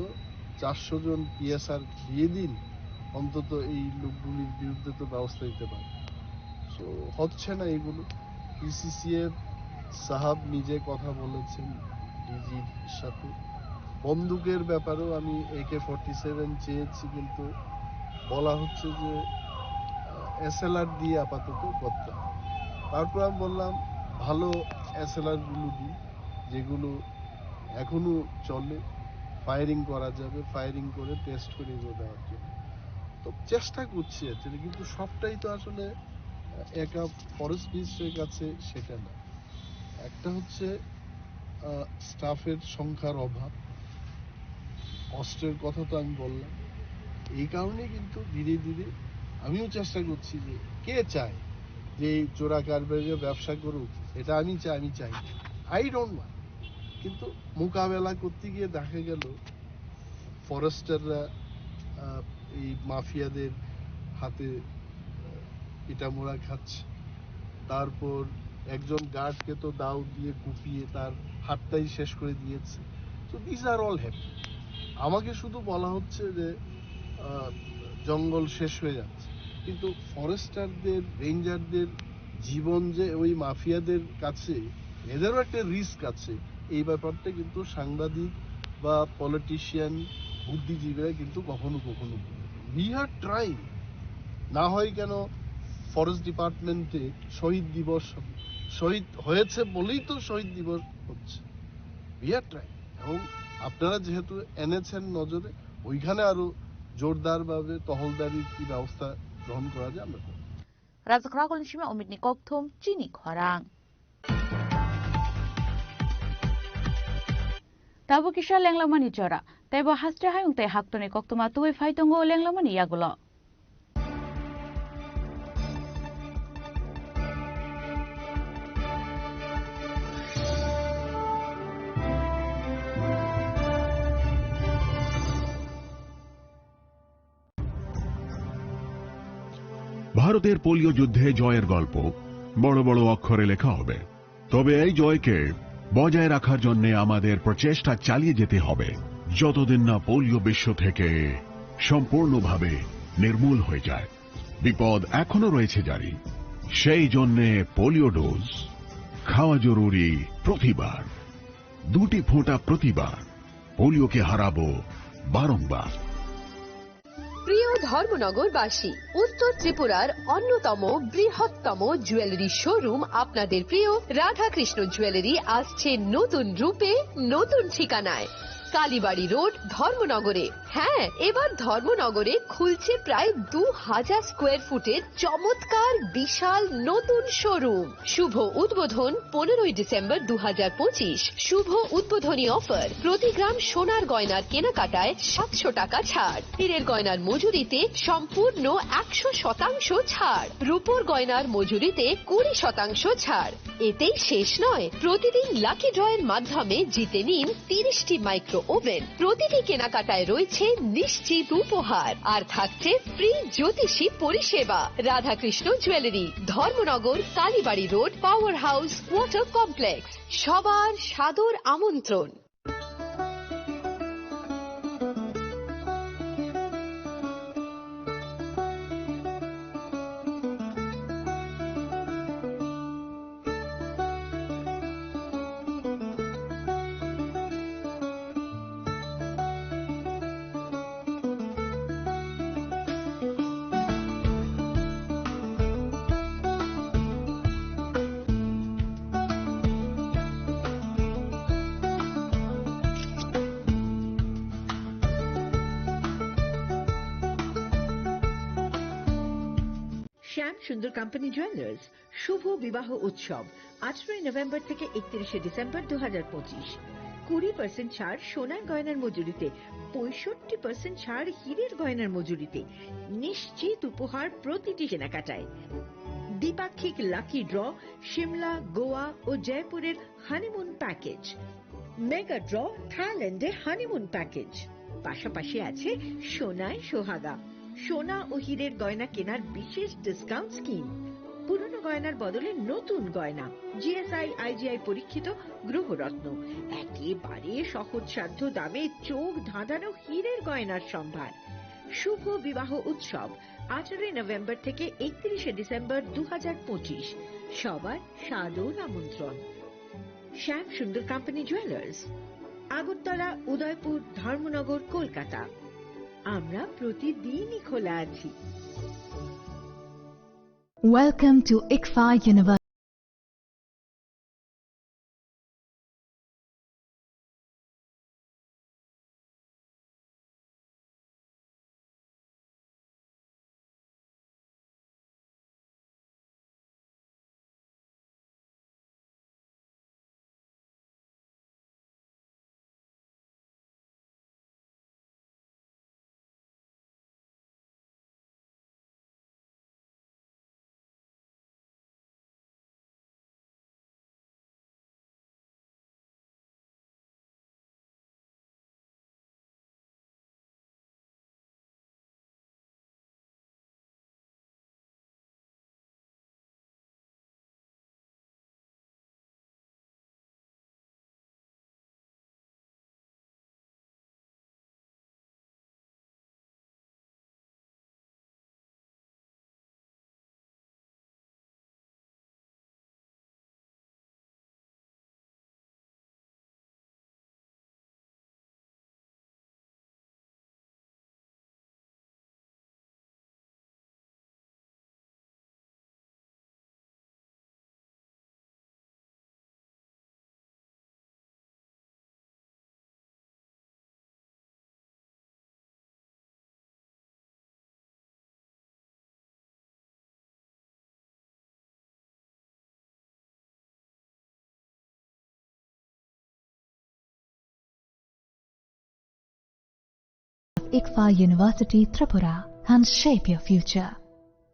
চারশো জন পিএসআর দিয়ে দিন, অন্তত এই লোকগুলির বিরুদ্ধে তো ব্যবস্থা নিতে পারি। সো হচ্ছে না এগুলো। পিসিসিএফ সাহাব নিজে কথা বলেছেন ডিজির সাথে। বন্দুকের ব্যাপারেও আমি একে ফর্টি সেভেন চেয়েছি, কিন্তু বলা হচ্ছে যে, আহ, এসএলআর দিয়ে আপাতত করতে হবে। তারপর আমি বললাম, ভালো এসএলআরগুলো দিন, যেগুলো এখনো চলে, ফায়ারিং করা যাবে, ফায়ারিং করে টেস্ট করে এগুলো দেওয়ার জন্য। তো চেষ্টা করছি অ্যাকচুয়ালি, কিন্তু সবটাই তো আসলে একা ফরেস্ট মিনিস্ট্রির কাছে সেটা না। একটা হচ্ছে, আহ, স্টাফের সংখ্যার অভাব, কষ্টের কথা তো আমি বললাম। এই কারণে কিন্তু ধীরে ধীরে আমিও চেষ্টা করছি যে কে চায় যে এই চোরা কারবারিরা ব্যবসা করুক, এটা আমি চাই, আমি চাই, আই ডোন্ট ওয়ান্ট। কিন্তু মোকাবেলা করতে গিয়ে দেখা গেল ফরেস্টাররা এই মাফিয়াদের হাতে ইটামোড়া খাচ্ছে। তারপর একজন গার্ডকে তো দাও দিয়ে কুপিয়ে তার হাতটাই শেষ করে দিয়েছে। তো দিজ আর অল হ্যাপি। আমাকে শুধু বলা হচ্ছে যে আহ, জঙ্গল শেষ হয়ে যাচ্ছে, কিন্তু ফরেস্টারদের, রেঞ্জারদের জীবন যে ওই মাফিয়াদের কাছে এদেরও একটা রিস্ক আছে। এই ব্যাপারটা কিন্তু সাংবাদিক বা পলিটিশিয়ান, বুদ্ধিজীবীরা কিন্তু কখনো কখনো ভুলে। We are trying. না হয় কেন ফরেস্ট ডিপার্টমেন্টে শহীদ দিবস হবে? শহীদ হয়েছে বলেই তো শহীদ দিবস হচ্ছে। We are trying. এবং আপনারা যেহেতু এনেছেন নজরে, ওইখানে আরো জোরদারভাবে টহলদারির কি ব্যবস্থা গ্রহণ করা যায় আমরা করব। Rajakhoragul ni simi Omit ni kokthum chini khorang. Tabuk kisa lenglamani jora, teibo haste hayung tei haktorni koktwma tubui phai tongo lenglamani yagulo. ভারতের পোলিও যুদ্ধে জয়ের গল্প বড় বড় অক্ষরে লেখা হবে। তবে এই জয়কে বজায় রাখার জন্য আমাদের প্রচেষ্টা চালিয়ে যেতে হবে, যতদিন না পোলিও বিশ্ব থেকে সম্পূর্ণভাবে নির্মূল হয়ে যায়। বিপদ এখনো রয়েছে জারি। সেই জন্যে পোলিও ডোজ খাওয়া জরুরি প্রতিবার, দুটি ফোঁটা প্রতিবার। পোলিওকে হারাবো বারংবার। প্রিয় ধর্মনগরবাসী, উত্তর ত্রিপুরার অন্যতম বৃহত্তম জুয়েলারি শোরুম আপনাদের প্রিয় রাধাকৃষ্ণ জুয়েলারি আসছে নতুন রূপে, নতুন ঠিকানায়। কালীবাড়ি রোড, ধর্মনগরে। হ্যাঁ, এবার ধর্মনগরে খুলছে প্রায় দু হাজার স্কোয়ার ফুটের চমৎকার বিশাল নতুন শোরুম। শুভ উদ্বোধন পনেরোই ডিসেম্বর দু হাজার পঁচিশ। শুভ উদ্বোধনী অফার, প্রতি গ্রাম সোনার গয়নার কেনাকাটায় সাতশো টাকা ছাড়, হীরের গয়নার মজুরিতে সম্পূর্ণ একশো শতাংশ ছাড়, রূপোর গয়নার মজুরিতে কুড়ি শতাংশ ছাড়। এতেই শেষ নয়, প্রতিদিন লাকি ড্রয়ের মাধ্যমে জিতে নিন তিরিশটি মাইক্রো ওভেন। প্রতিটি কেনাকাটায় রয়েছে নিশ্চিত উপহার, আর থাকছে ফ্রি জ্যোতিষী পরিষেবা। Radhakrishna jewellery, Dharmanagar, Kalibari road, power house, water complex. সবার সাদর আমন্ত্রণ। শ্যাম সুন্দর কোম্পানি জুয়েলার্স, শুভ বিবাহ উৎসব আঠারোই নভেম্বর থেকে একত্রিশে ডিসেম্বর দু হাজার পঁচিশ। কুড়ি পার্সেন্ট ছাড় সোনার গয়নার মজুরিতে, পঁয়ষট্টি পার্সেন্ট ছাড় হীরের গয়নার মজুরিতে, নিশ্চিত উপহার প্রতিটি কেনাকাটায়। দ্বিপাক্ষিক লাকি ড্র, সিমলা, গোয়া ও জয়পুরের হানিমুন প্যাকেজ। মেগা ড্র, থাইল্যান্ডে হানিমুন প্যাকেজ। পাশাপাশি আছে সোনায় সোহাগা, সোনা ও হীরের গয়না কেনার বিশেষ ডিসকাউন্ট স্কিম। পুরনো গয়নার বদলে নতুন গয়না, জিএসআই আইজিআই পরীক্ষিত গ্রহরত্ন, একেবারে সহজসাধ্য দামে চোখ ধাঁধানো হীরের গয়নার সম্ভার। শুভ বিবাহ উৎসব আঠারোই নভেম্বর থেকে একত্রিশে ডিসেম্বর দু হাজার পঁচিশ। সবার সাদর আমন্ত্রণ। শ্যাম সুন্দর কোম্পানি জুয়েলার্স, আগরতলা, উদয়পুর, ধর্মনগর, কলকাতা। আমরা প্রতিদিনই খোলা আছি। Welcome to ICFAI University. ICFA University Tripura and shape your future.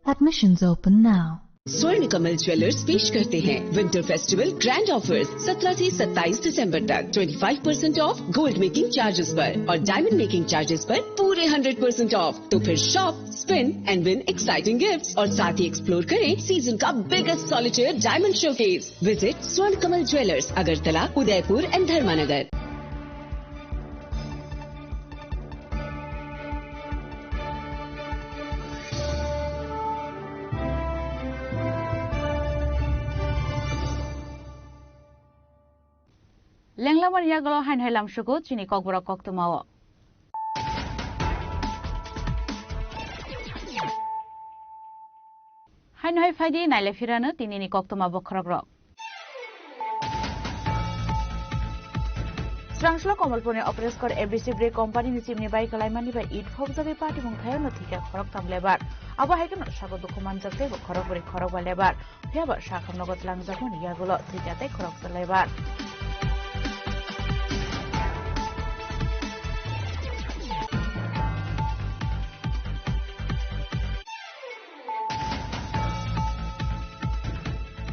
Admissions open now. स्वर्ण कमल ज्वेलर्स पेश करते हैं विंटर फेस्टिवल ग्रैंड ऑफर्स। सत्रह से सत्ताईस दिसंबर तक twenty five percent of gold making charges पर और डायमंड मेकिंग चार्जेस पर पूरे हंड्रेड परसेंट ऑफ। तो फिर shop, spin and win exciting gifts और साथ ही एक्सप्लोर करें सीजन का biggest solitaire diamond showcase. Visit स्वर्ण कमल ज्वेलर्स, अगरतला, उदयपुर एंड धर्मानगर। Lenglamani yagulo haino hai lamsugo chini kokborok koktwmao. Haino hai phaidi naile phirano tinini koktwma bokhorokrok. Srangslo Komolpurni Operaskor A B C Break Company ni chimni bai kalaimani bai it phobjagwi patimung thaio no thika khoroktham lebar. Abo hai kheno sago dukhu manjak tei bo khorokbrwi khorokba lebar. Phiya ba sakhamnogo twlangjakmani yagulo thwikha tei khoroksa lebar.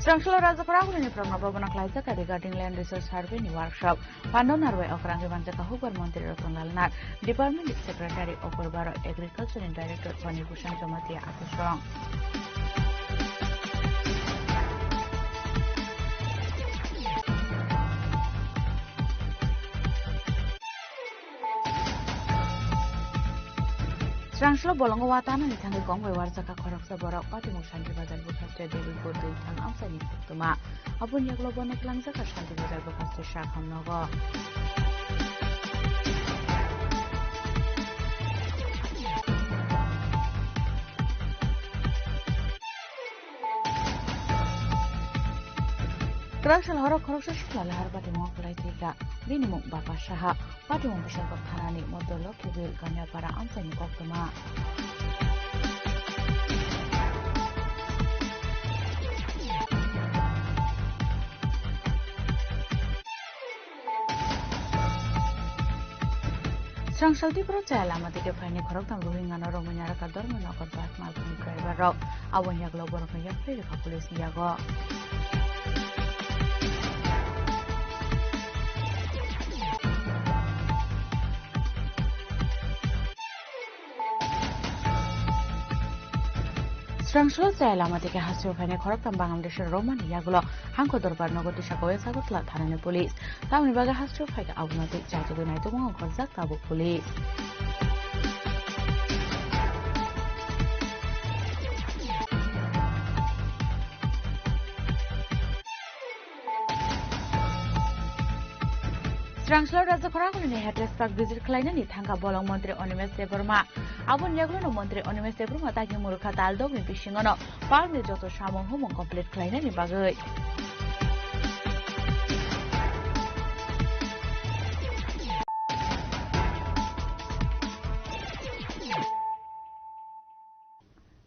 Srangslo Rajakhor Agulini Progna Bhabono khlaijak regarding land research survey ni workshop. Pando narwai okrangwi manjak hukbar montri Ratan Lal Nath, department ni secretary Okur Baro, agriculture ni director Fani Bhushan Jamatia Akusong. Srangslo bolongo watana ni thangwi kong bai warjak kha khoroksa borok patimung Shanti Bazar bwkhaste Debipur dui thang amchaini koktwma. Aboni yagulo bono twlangjak kha Shanti Bazar bwkhaste sakhamnogo. Kwrak sal horo khoroksa sukla lahar patimung kwlai thwikha. Bini mung Bapa Saha. Patimung Biswanath thanani Modolo Kibil Kanyapara amchaini koktwma. Srangsal Tripura chaya lama dike phaini khoroktham Rohingya no romwi narwkha Dharmanagar bus malbwni driver rok. Aboni yagulo borokno yapri rwkha police ni yago. Srangsalo chaya lama dike hasteo phainai khoroktham Bangladesh romani yagulo hangko dorbar nogo tisako West Agartala thanani police. Tamoni bagwi hasteo phaikha abono tei chaitugwi naitugma ongkhorjak tabuk police. Srangsalo Rajakhor Agulini head respect visit khlainani thangkha bolong montri Animesh Debbarma. Aboni yagulono montri Animesh Debbarma dagi murukha daldokni bisingono parkni joto samung humung complete khlainani bagwi.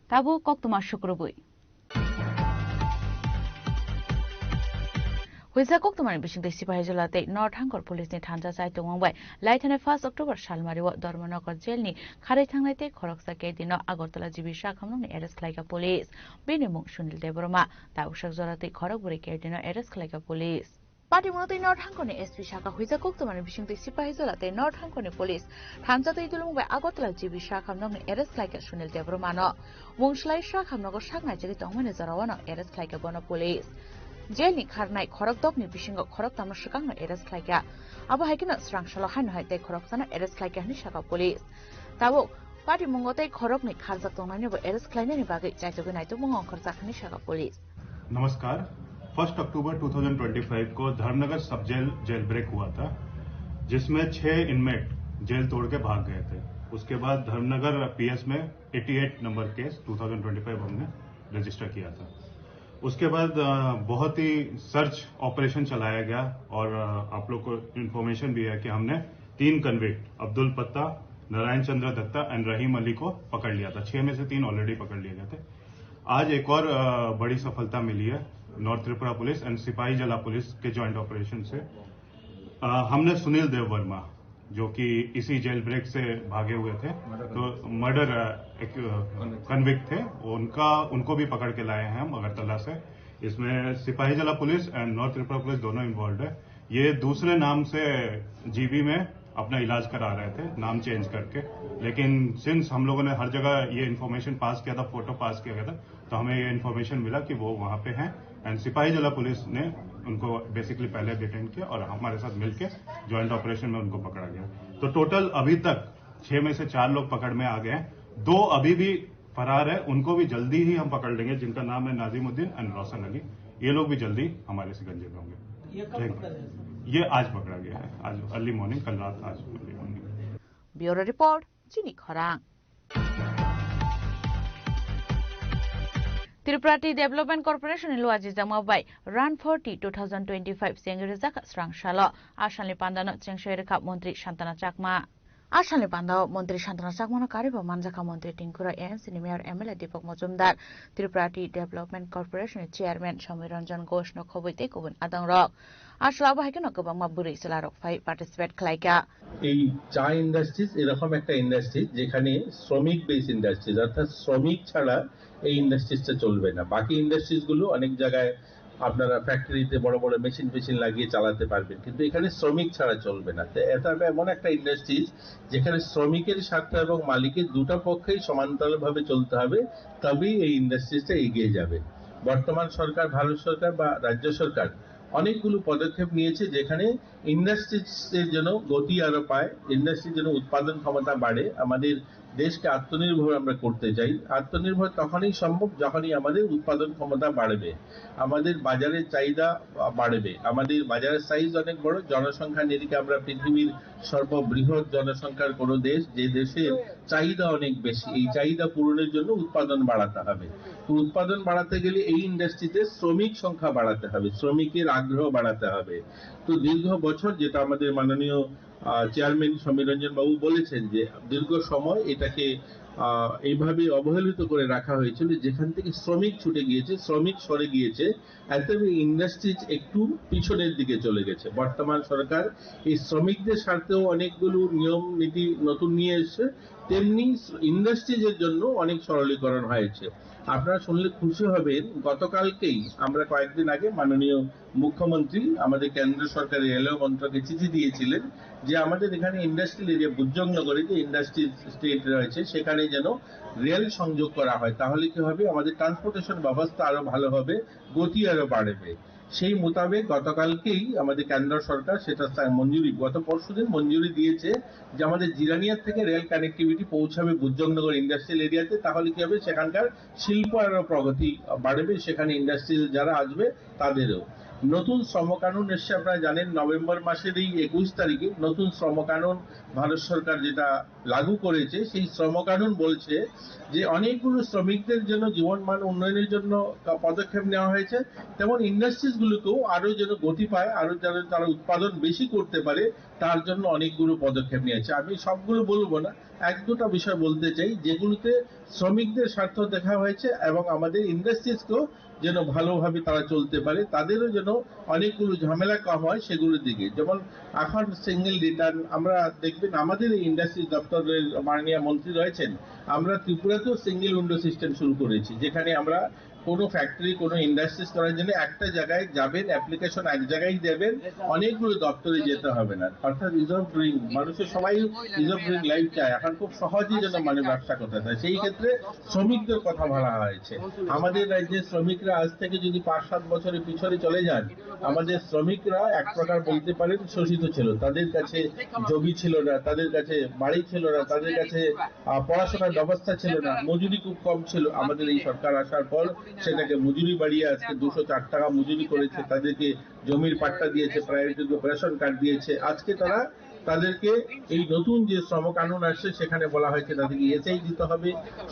Tabuk koktwma sukrubwi. Huijak koktwmani bisingtwi Sipahijola tei North Hangkor Police ni thansa chai tongmung bai laithanai first October salmario Dharmanagar jail ni kharwi thangnai tei khoroksa kaidi no Agartala G B sakhamnokni arrest khlaikha police. Bini mung Sunil Debbarma, tabuksak jora tei khorok bwrwi kaidi no arrest khlaikha police. Patimung tei North Hangkor ni S P saka huijak koktwmani bisingtwi Sipahijola tei North Hangkor ni police thansa twi dulumung bai Agartala G B sakhamnokni arrest khlaikha Sunil Debbarma no. Mungslai sakhamnogo sak naijagwi tongmani jorao no arrest khlaikha bono police. Jail ni kharnai khorokdokni bisingo khoroktamno swkangno arrest khlaikha. Abo hai kheno srangsalo haino hai tei khoroksano arrest khlaikha hwnwi sakha police. Tabuk patimungo tei khoroknwi kharjak tongnainobo arrest khlainani bagwi chaitugwi naitugmung ongkhorjak hwnwi sakha police. नमस्कार। First October दो हज़ार पच्चीस को धर्मनगर सब jail jail break हुआ था, जिसमें छह इनमेट जेल तोड़ के भाग गए थे। उसके बाद धर्मनगर पीएस में अट्ठासी नंबर केस दो हज़ार पच्चीस हमने रजिस्टर किया था। उसके बाद, अ, बहुत ही सर्च ऑपरेशन चलाया गया और, अ, आप लोग को इन्फॉर्मेशन भी है कि हमने तीन कन्विक्ट अब्दुल पत्ता, नारायण चंद्र दत्ता एंड रहीम अली को पकड़ लिया था। छह में से तीन ऑलरेडी पकड़ लिए गए थे। आज एक और, अ, बड़ी सफलता मिली है नॉर्थ त्रिपुरा पुलिस एंड सिपाही जला पुलिस के जॉइंट ऑपरेशन से। अ, हमने सुनील देव वर्मा, जो कि इसी जेल ब्रेक से भागे हुए थे। तो मर्डर कन्विक्ट थे, उनका उनको भी पकड़ के लाए हैं हम अगरतला से। इसमें सिपाही जला पुलिस एंड नॉर्थ त्रिपुरा पुलिस दोनों इन्वॉल्व है। ये दूसरे नाम से जीबी में अपना इलाज करा रहे थे, नाम चेंज करके। लेकिन सिंस हम लोगों ने हर जगह ये इन्फॉर्मेशन पास किया था, फोटो पास किया गया था, तो हमें ये इन्फॉर्मेशन मिला कि वो वहाँ पे हैं। एंड सिपाही जला पुलिस ने उनको बेसिकली पहले डिटेन किया और हमारे साथ मिलके जॉइंट ऑपरेशन में उनको पकड़ा गया। तो टोटल अभी तक छह में से चार लोग पकड़ में आ गए हैं, दो अभी भी फरार है, उनको भी जल्दी ही हम पकड़ लेंगे, जिनका नाम है नाजिमुद्दीन एंड रोशन अली। ये लोग भी जल्दी हमारे शिकंजे में होंगे। ये कब पकड़ा गया, सर? ये आज पकड़ा गया है, आज अर्ली मॉर्निंग, कल रात, आज early morning. Bureau report, Chini Khorang. Tripura Tea Development Corporation ni luajijakma bai Run for Tea two thousand twenty-five chengrijak srang salo. Asalni pandano chengsoi rwkha Montri Santana Chakma. Asalni pandao Montri Santana Chakmano karibo manjakha Montri Tingkura A M C ni Mayor M L A Deepak Majumdar, Tripura Tea Development Corporation ni Chairman Somoy Ranjan Ghosh no khobwi tei kubun adongrok. Aswlabo hai kheno kwbangma bwrwi chwlarok phai participate khlaikha. এই চা ইন্ডাস্ট্রিজ এরকম একটা ইন্ডাস্ট্রি যেখানে শ্রমিক base industries, অর্থাৎ শ্রমিক ছাড়া এই ইন্ডাস্ট্রিজটা চলবে না। বাকি ইন্ডাস্ট্রিজগুলো অনেক জায়গায় আপনারা ফ্যাক্টরিতে বড় বড় মেশিন ফেশিন লাগিয়ে চালাতে পারবেন, কিন্তু এখানে শ্রমিক ছাড়া চলবে না। তো এটা এমন একটা ইন্ডাস্ট্রিজ যেখানে শ্রমিকের স্বার্থ এবং মালিকের দুটো পক্ষেই সমান্তরালভাবে চলতে হবে, তবেই এই ইন্ডাস্ট্রিজটা এগিয়ে যাবে। বর্তমান সরকার, ভারত সরকার বা রাজ্য সরকার অনেকগুলো পদক্ষেপ নিয়েছে, যেখানে ইন্ডাস্ট্রিজের জন্য গতি আরো পায়, ইন্ডাস্ট্রির জন্য উৎপাদন ক্ষমতা বাড়ে, আমাদের দেশকে আত্মনির্ভর আমরা করতে চাই। আত্মনির্ভর তখনই সম্ভব যখনই আমাদের উৎপাদন ক্ষমতা বাড়বে, আমাদের বাজারের চাহিদা বাড়বে, আমাদের বাজারের সাইজ অনেক বড়, জনসংখ্যা নিরিখে আমরা পৃথিবীর সর্ববৃহৎ জনসংখ্যার কোনো দেশ, যে দেশের চাহিদা অনেক বেশি। এই চাহিদা পূরণের জন্য উৎপাদন বাড়াতে হবে। তো উৎপাদন বাড়াতে গেলে এই ইন্ডাস্ট্রিতে শ্রমিক সংখ্যা বাড়াতে হবে, শ্রমিকের আগ্রহ বাড়াতে হবে। তো দীর্ঘ বছর যেটা আমাদের মাননীয় আহ, চেয়ারম্যান সমীর রঞ্জন বাবু বলেছেন যে দীর্ঘ সময় এটাকে আহ, এইভাবে অবহেলিত করে রাখা হয়েছিল, যেখান থেকে শ্রমিক ছুটে গিয়েছে, শ্রমিক সরে গিয়েছে, এতে ইন্ডাস্ট্রিজ একটু পিছনের দিকে চলে গেছে। বর্তমান সরকার এই শ্রমিকদের স্বার্থেও অনেকগুলো নিয়ম নীতি নতুন নিয়ে এসছে, তেমনি ইন্ডাস্ট্রিজের জন্য অনেক সরলীকরণ হয়েছে। আপনারা শুনলে খুশি হবেন, গতকালকেই আমরা কয়েকদিন আগে মাননীয় মুখ্যমন্ত্রী আমাদের কেন্দ্র সরকারের রেলওয়ে মন্ত্রকে চিঠি দিয়েছিলেন যে আমাদের এখানে ইন্ডাস্ট্রিয়াল এরিয়া বুজ্জংনগরে যে ইন্ডাস্ট্রি স্টেট রয়েছে সেখানে যেন রেল সংযোগ করা হয়। তাহলে কি হবে, আমাদের ট্রান্সপোর্টেশন ব্যবস্থা আরো ভালো হবে, গতি আরো বাড়বে। সেই মোতাবেক গতকালকেই আমাদের কেন্দ্র সরকার সেটা তা মঞ্জুরি, গত পরশুদিন মঞ্জুরি দিয়েছে যে আমাদের জিরানিয়া থেকে রেল কানেক্টিভিটি পৌঁছাবে বুজ্জংনগর ইন্ডাস্ট্রিয়াল এরিয়াতে। তাহলে কি হবে, সেখানকার শিল্প আরো প্রগতি বাড়বে, সেখানে ইন্ডাস্ট্রিয়াল যারা আসবে তাদেরও। নতুন শ্রম কানুন এসছে, আপনারা জানেন, নভেম্বর মাসের এই একুশ তারিখে নতুন শ্রম কানুন ভারত সরকার যেটা লাগু করেছে, সেই শ্রম কানুন বলছে যে অনেকগুলো শ্রমিকদের জন্য জীবনমান উন্নয়নের জন্য কা-, পদক্ষেপ নেওয়া হয়েছে, তেমন ইন্ডাস্ট্রিজ গুলোকেও আরো যেন গতি পায়, আরো যেন তারা উৎপাদন বেশি করতে পারে, তার জন্য অনেকগুলো পদক্ষেপ নিয়েছে। আমি সবগুলো বলবো না, এক দুটো বিষয় বলতে চাই, যেগুলোতে শ্রমিকদের স্বার্থ দেখা হয়েছে এবং আমাদের ইন্ডাস্ট্রিজকেও যেন ভালোভাবে তারা চলতে পারে, তাদেরও যেন অনেকগুলো ঝামেলা কম হয় সেগুলোর দিকে। যেমন এখন সিঙ্গেল রিটার্ন, আমরা দেখবেন আমাদের এই ইন্ডাস্ট্রিজ দপ্তরের মাননীয় মন্ত্রী রয়েছেন, আমরা ত্রিপুরাতেও সিঙ্গেল উইন্ডো সিস্টেম শুরু করেছি, যেখানে আমরা কোনো ফ্যাক্টরি, কোনো ইন্ডাস্ট্রিজ করার জন্য একটা জায়গায় যাবেন, অ্যাপ্লিকেশন এক জায়গায় দেবেন, অনেকগুলো দপ্তরে যেতে হবে না। অর্থাৎ ইজ অফ ডুইং, মানুষের সবাই ইজ অফ ডুইং লাইফ চায়, এখন খুব সহজেই যেন মানে ব্যবসা করতে চায়। সেই ক্ষেত্রে শ্রমিকদের কথা বলা হয়েছে। আমাদের রাজ্যের শ্রমিকরা আজ থেকে যদি পাঁচ সাত বছরের পিছনে চলে যান, আমাদের শ্রমিকরা এক প্রকার বলতে পারেন শোষিত ছিল। তাদের কাছে জমি ছিল না, তাদের কাছে বাড়ি ছিল না, তাদের কাছে আহ, পড়াশোনার ব্যবস্থা ছিল না, মজুরি খুব কম ছিল। আমাদের এই সরকার আসার পর সেটাকে মজুরি বাড়িয়ে আজকে দুশো চার টাকা মজুরি করেছে, তাদেরকে জমির পাট্টা দিয়েছে, প্রাইভেট রেশন কার্ড দিয়েছে। আজকে তারা তাদেরকে এই নতুন যে শ্রম কানুন আসছে সেখানে বলা হয়েছে তাদেরকে ইএসআই দিতে হবে,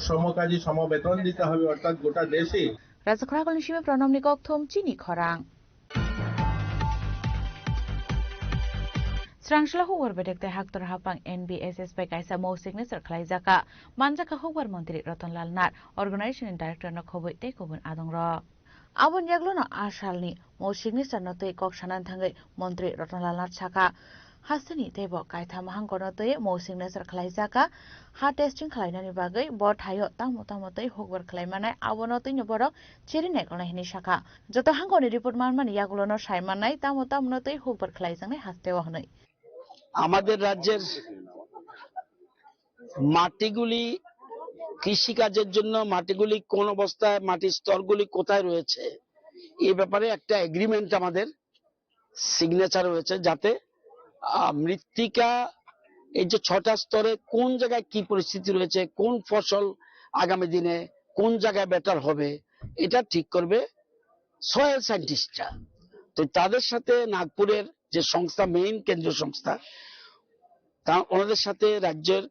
সমকাজে সমবেতন দিতে হবে, অর্থাৎ গোটা দেশে Raja Khorang ni simi Pranamni kokthum chini khorang. Srangsla hukbar bedek tei haktor hapang N B S S bai kaisa mou signature khlaijaka. Manjaka hukbar montri Ratan Lal Nath, organization ni director no khobwi tei kubun adongrok. Aboni yaglono a salni mou signature no tei kok sanani thangwi montri Ratan Lal Nath saka, Hasteni teibo kaitham hangkorno twi mou signature khlaijak kha. Ha testing khlainani bagwi bo thaio tamo tamo twi hukbar khlai manai, abono twino borok chiri naikolnai hinwi sakha. Joto hangkorni report manmani yagulono sai mannai tamo tamono twi hukbar khlaijaknai hasteo hwnwi. আমাদের রাজ্যের মাটিগুলি, কৃষিকাজের জন্য মাটিগুলি কোন অবস্থায়, মাটির স্তরগুলি কোথায় রয়েছে, এ ব্যাপারে একটা এগ্রিমেন্ট আমাদের সিগনেচার হয়েছে, যাতে, আহ, মৃত্তিকা, এই যে ছটা স্তরে কোন জায়গায় কি পরিস্থিতি রয়েছে, কোন ফসল আগামী দিনে কোন জায়গায় বেটার হবে, এটা ঠিক করবে সয়েল সায়েন্টিস্টরা। তো তাদের সাথে নাগপুরের যে সংস্থা, মেইন কেন্দ্রীয় সংস্থা, তা ওনাদের সাথে রাজ্যের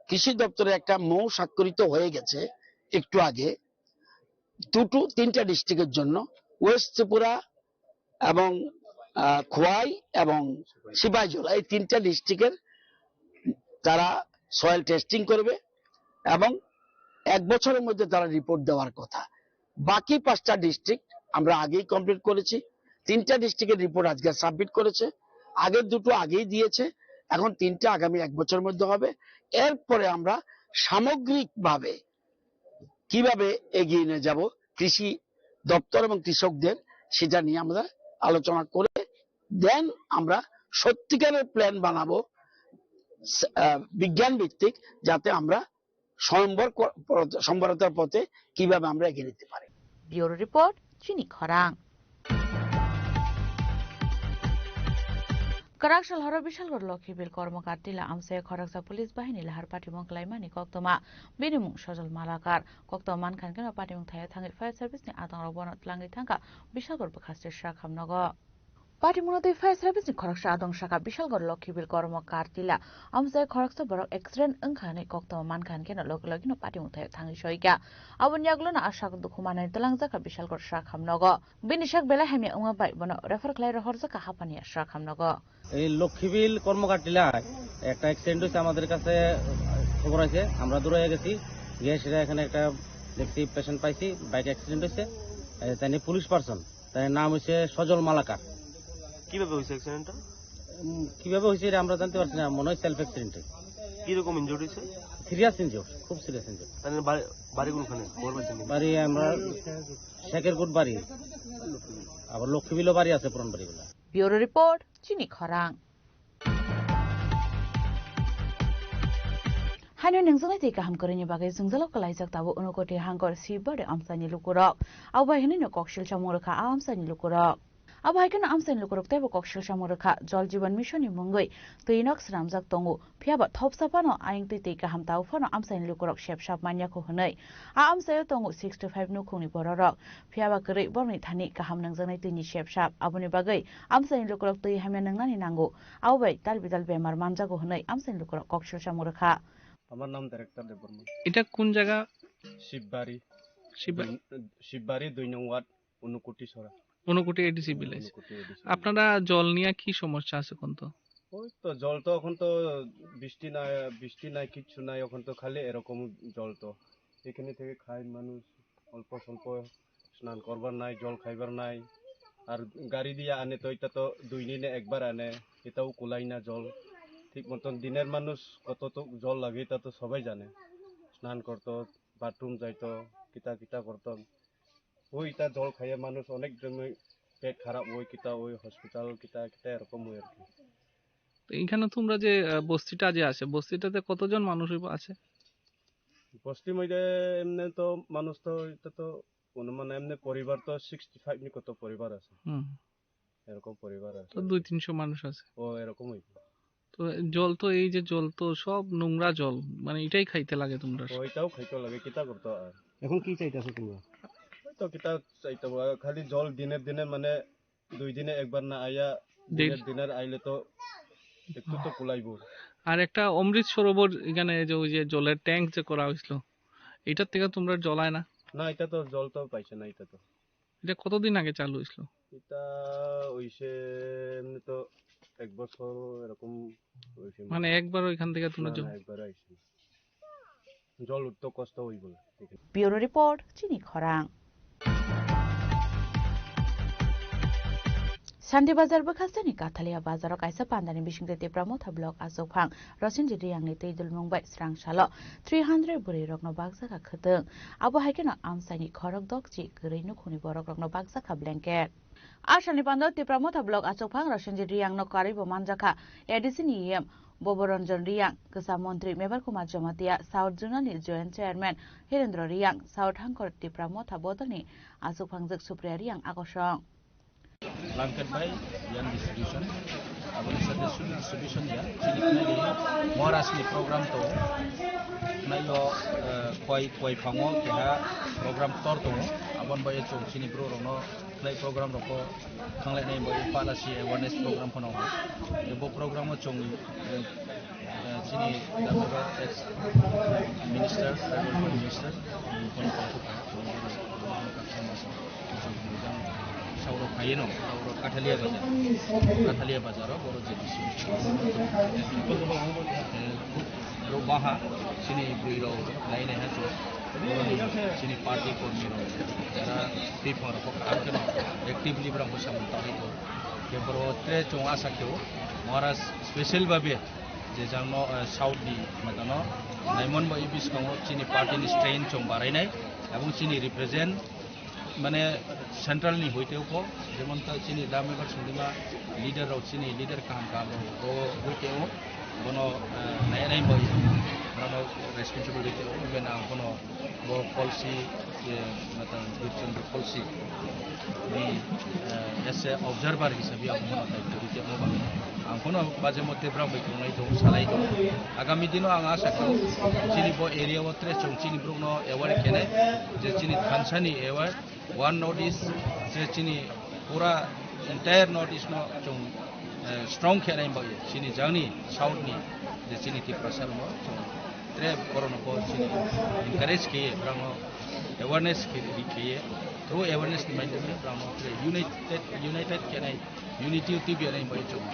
কৃষি দপ্তরে একটা মৌ স্বাক্ষরিত হয়ে গেছে একটু আগে, দুটো, তিনটা ডিস্ট্রিক্টের জন্য, ওয়েস্ট ত্রিপুরা এবং, আহ, খোয়াই এবং সিপাহীজলা, এই তিনটা ডিস্ট্রিক্টের তারা সয়েল টেস্টিং করবে এবং এক বছরের মধ্যে তারা রিপোর্ট দেওয়ার কথা। বাকি পাঁচটা ডিস্ট্রিক্ট আমরা আগেই কমপ্লিট করেছি, তিনটা ডিস্ট্রিক্টের রিপোর্ট আজকে সাবমিট করেছে, আগের দুটো আগেই দিয়েছে, এখন তিনটা আগামী এক বছরের মধ্যে হবে। এরপরে আমরা সামগ্রিকভাবে কিভাবে এগিয়ে নিয়ে যাব কৃষি দপ্তর এবং কৃষকদের, সেটা নিয়ে আমরা আলোচনা করে দেন আমরা সত্যিকারের প্ল্যান বানাবো, স-, আহ, বিজ্ঞান ভিত্তিক, যাতে আমরা সম্বর ক-, প-, সম্বরতার পথে কিভাবে আমরা এগিয়ে নিতে পারি। Bureau report, Chini Khorang. Kwrak sal horo Bishalgarh Lokhibil Kormo Kartila amchai khoroksa police bahini lahar patimung khlaimani koktwma bini mung Sojol Malakar. Koktwma mankha hwnkhe no patimung thaio thangwi fire service ni adongrok bono twlangwi thangkha Bishalgarh bwkhaste Srakham nogo. Patimungno twi fire service ni khoroksa adong sakha Bishalgarh Lokhibil Kormo Kartila. Amchai khoroksa borok accident wngkha hwnwi koktwma mankha hwnkhe no logi logi no patimung thaio thangwi soikha. Aboni yagulo no a sak dukhu manwi twlangjakha Bishalgarh Srakham nogo. Bini sak belai hamya wngma bai bono refer khlai rohorjakha Hapania Srakham nogo. এই লক্ষ্মীবিল কর্মকাটিলায় একটা অ্যাক্সিডেন্ট হয়েছে, আমাদের কাছে খবর আছে, আমরা দৌড়ে গেছি, গিয়ে সেটা এখানে একটা দেখছি পেশেন্ট পাইছি, বাইক অ্যাক্সিডেন্ট হয়েছে। এ, তাই নিয়ে পুলিশ পার্সন, তাই নাম হচ্ছে সজল মালাকার। কিভাবে হয়েছে অ্যাক্সিডেন্টটা? উম, কিভাবে হয়েছে এটা আমরা জানতে পারছি না, মনে হয় সেলফ অ্যাক্সিডেন্টে। কিরকম ইনজুর্ড হয়েছে? সিরিয়াস ইনজুর্ড, খুব সিরিয়াস ইনজুর্ড। তাহলে বাড়ি, বাড়ি কোনখানে? বড়বাড়ি থেকে? বাড়ি আমরা শেখেরকোট বাড়ি, আবার লক্ষ্মীবিলও বাড়ি আছে, পুরান বাড়িগুলা। Bureau report, Chini Khorang. Haino nungjaknai tei kaham kwrwini bagwi jwngjalo kwlaijak tabuk Unakoti hangkor Sibari amchaini lukurok. Abo bai hwnwi no koksil samung rwkha a amchaini lukurok. Abo hai kheno amchaini lukurok teibo koksil samung rwkha Jal Jeevan Mission ni mungwi twi nok swnamjak tongo, phiya ba thopsa phano ayang twi twi kaham tabuk phano amchaini lukurok sep sap manya kho hwnwi. A amchaio tongo sixty five nukhungni bororok, phiya ba kwrwi borokni thani kaham nangjaknai twini sep sap. Aboni bagwi amchaini lukurok twi hamya nangnani nango, abo bai tal bidal bemar manjago hwnwi amchaini lukurok koksil samung rwkha. আমার নাম ডাইরেক্টর দেববর্মা। এটা কোন জায়গা? শিববাড়ি। শিববাড়ি। দুই, শিববাড়ি দুই নং ওয়ার্ড, ঊনকোটি ছড়া। Unakoti ADC village. Unakoti ADC village. আপনারা জল নিয়ে কি সমস্যা আছে কোন তো? ওই তো জল তো এখন তো বৃষ্টি নাই, বৃষ্টি নাই, কিচ্ছু নাই, এখন তো খালি এরকম জল তো। এখানে থেকে খায় মানুষ, অল্প স্বল্প স্নান করবার নাই, জল খাইবার নাই। আর গাড়ি দিয়ে আনে তো, এটা তো দুই দিনে একবার আনে, এটাও কুলায় না জল। ঠিক মতন দিনের মানুষ কত তো জল লাগে, এটা তো সবাই জানে। স্নান করতো, বাথরুম যাইতো, কিতা কিতা করতো। ওই এটা জল খাইয়ে মানুষ অনেক জনের পেট খারাপ হয়, কিতা ওই হসপিটাল, কিতা কিতা এরকম হয় আর কি। তো এইখানে তোমরা যে, আহ, বস্তিটা যে আছে, বস্তিটাতে কতজন মানুষ হইব আছে? বস্তির মধ্যে এমনি তো মানুষ তো, এটা তো অনুমান এমনি পরিবার তো সিক্সটি ফাইভ নি কত পরিবার আছে। হুম। এরকম পরিবার আছে। তো দুই তিনশো মানুষ আছে। ও, এরকমই। তো জল তো, এই যে জল তো সব নোংরা জল, মানে এটাই খাইতে লাগে তোমরা। ও, এটাও খাইতে লাগে, কিতা করতো আর? এখন কি চাইতেছো তোমরা? ওই তো কিতা চাইতে হবে, খালি জল দিনের দিনে মানে দুই দিনে একবার না আইয়া, দিন- দিনের দিনের আইলে তো একটু তো কুলাইবো। আর একটা অমৃত সরোবর এখানে যে ওই যে জলের ট্যাঙ্ক যে করা হয়েছিল, এটার থেকে তোমরা জল আয় না? না, এটা তো জল তো পাইছে না, এটা তো। এটা কতদিন আগে চালু হয়েছিল? এটা হইছে এমনি তো এক বছর এরকম হইছে। মানে একবার ওইখান থেকে তোমরা না, জল না, একবার আইছে না। জল উঠতে কষ্ট হইব না। Bureau report, Chini Khorang. Shanti Bazar bwkhasteni Kathalia bazaro kaisa pandani bisingtwi Tipra Motha block achukphang Rasenjit Riyangni twi dulmung bai srang salo three hundred bwrwi rokno bakjak kha khwtwng. Abo hai kheno amchaini khorok dokchi kwrwi nukhungni borok rokno bakjak kha blanket. A salni pando Tipra Motha block achukphang Rasenjit Riyangno karwi bo manjak kha A D C ni E M Bobo Ranjan Riyang, kwsa montri Mebar Kumar Jamatia, South Zonal ni Joint Chairman Hirendra Riyang, South Hangkor Tipra Motha bodolni achukphangjak Supriya Riyang akosong. Blanket bai yan distribution, aboni sate sudhu distribution ya, chini khnai di Maharaj ni program to, khnai o, eh, koi, koi phango keha program tor tongo, abon bai chung chini bro rokno khlai program rokbo khanglai nai bai pala si awareness program phano. Bo program o chung, eh, Eh, chini Dambaba ex minister, tribal minister, Saurok Hayeno, Saurok Kathalia Bazar, Kathalia Bazar, Boro J D C. Eh, Boro Baha, chini Buiro, Laine Hacho, Boro chini party Kormiro, Jara Pipor, Akeno, actively Brahmo Samantari, Kebro, Tre Chong Asakyo, Maharaj special Babe, je jangno, eh, South ni matano naimon bo i biskango chini party ni strength chong barainai, ebong chini represent mane central ni hoite ko, jemon ta chini dam ebar sundima leader rok chini leader kaham kaham rok o hoite o bono, eh, nai nai bo i bono responsible hoite o, ben ang bono bo policy, eh, mata Birchandra policy ni, eh, as a observer hisabe ang bono daityo rite mo ba. Ang kono baje mo Tipra bai tongnai tong, salai tong. Agami dino ang asa kho, chini bo area o tre chong chini brok no aware kene, je chini thansa ni aware, one North East, je chini pura entire North East no chong, eh, strong khe nai bai, chini jangni South ni, je chini Tiprasa no chong tre borok no bo chini encourage khe, borok no awareness khe, khe, through awareness ni maidhyame borok no tre united, united khe nai, unity tibya nai bai chong.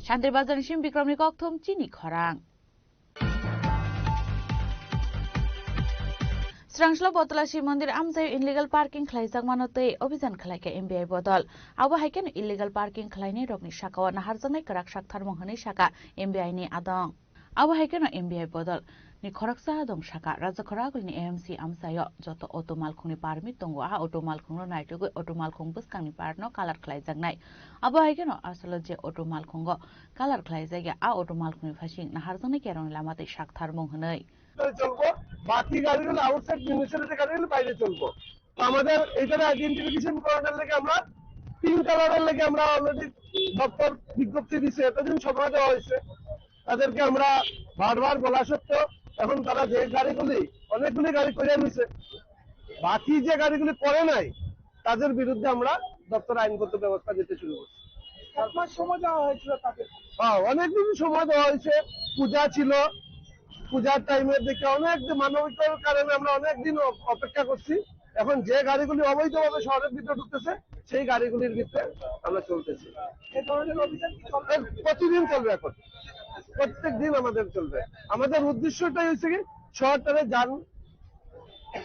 Shanti Bazar ni sim Bikram ni kokthum chini khorang. Srangslo Botla Shiv Mandir amchaio illegal parking khlaijakmano tei obhijan khlaikha M B I bodol. Abo hai kheno illegal parking khlainai rokni sakao naharjaknai kwrak saktharmung hwnwi sakha M B I ni adong. Abo hai kheno M B I bodol ni khoroksa adong sakha, Rajakhora agulini A M C amchaio joto auto malkhungni permit tongo, a auto malkhungno naitugwi auto malkhung bwskangni part no colour khlaijaknai. Abo hai kheno asalo je auto malkhungo colour khlaijakya, a auto malkhungni phasing naharjaknai kerongni lama tei saktharmung hwnwi. চলবো, বাকি গাড়িগুলো outside municipality গাড়িগুলো বাইরে চলবো। তো আমাদের এখানে আইডেন্টিফিকেশন করানোর লেগে আমরা পিঙ্ক কালারের লেগে আমরা অলরেডি দপ্তর বিজ্ঞপ্তি দিছে, এতদিন সময় দেওয়া হয়েছে। তাদেরকে আমরা বারবার বলা সত্ত্বেও এখন তারা যে গাড়িগুলি, অনেকগুলি গাড়ি করে নিছে, বাকি যে গাড়িগুলি করে নাই, তাদের বিরুদ্ধে আমরা দপ্তরে আইনগত ব্যবস্থা নিতে শুরু করছি। কত মাস সময় দেওয়া হয়েছিল তাদের? হ্যাঁ, অনেকদিন সময় দেওয়া হয়েছে। পূজা ছিল, পূজার টাইমের দিকে অনেক মানবিকতার কারণে আমরা অনেক দিন অ-, অপেক্ষা করছি। এখন যে গাড়িগুলি অবৈধভাবে শহরের ভিতরে ঢুকতেছে, সেই গাড়িগুলির ভিতরে আমরা চলতেছি। এই ধরনের অভিযান কি চলবে? এর প্রতিদিন চলবে এখন, প্রত্যেক দিন আমাদের চলবে। আমাদের উদ্দেশ্যটাই হচ্ছে কি, শহরটারে যান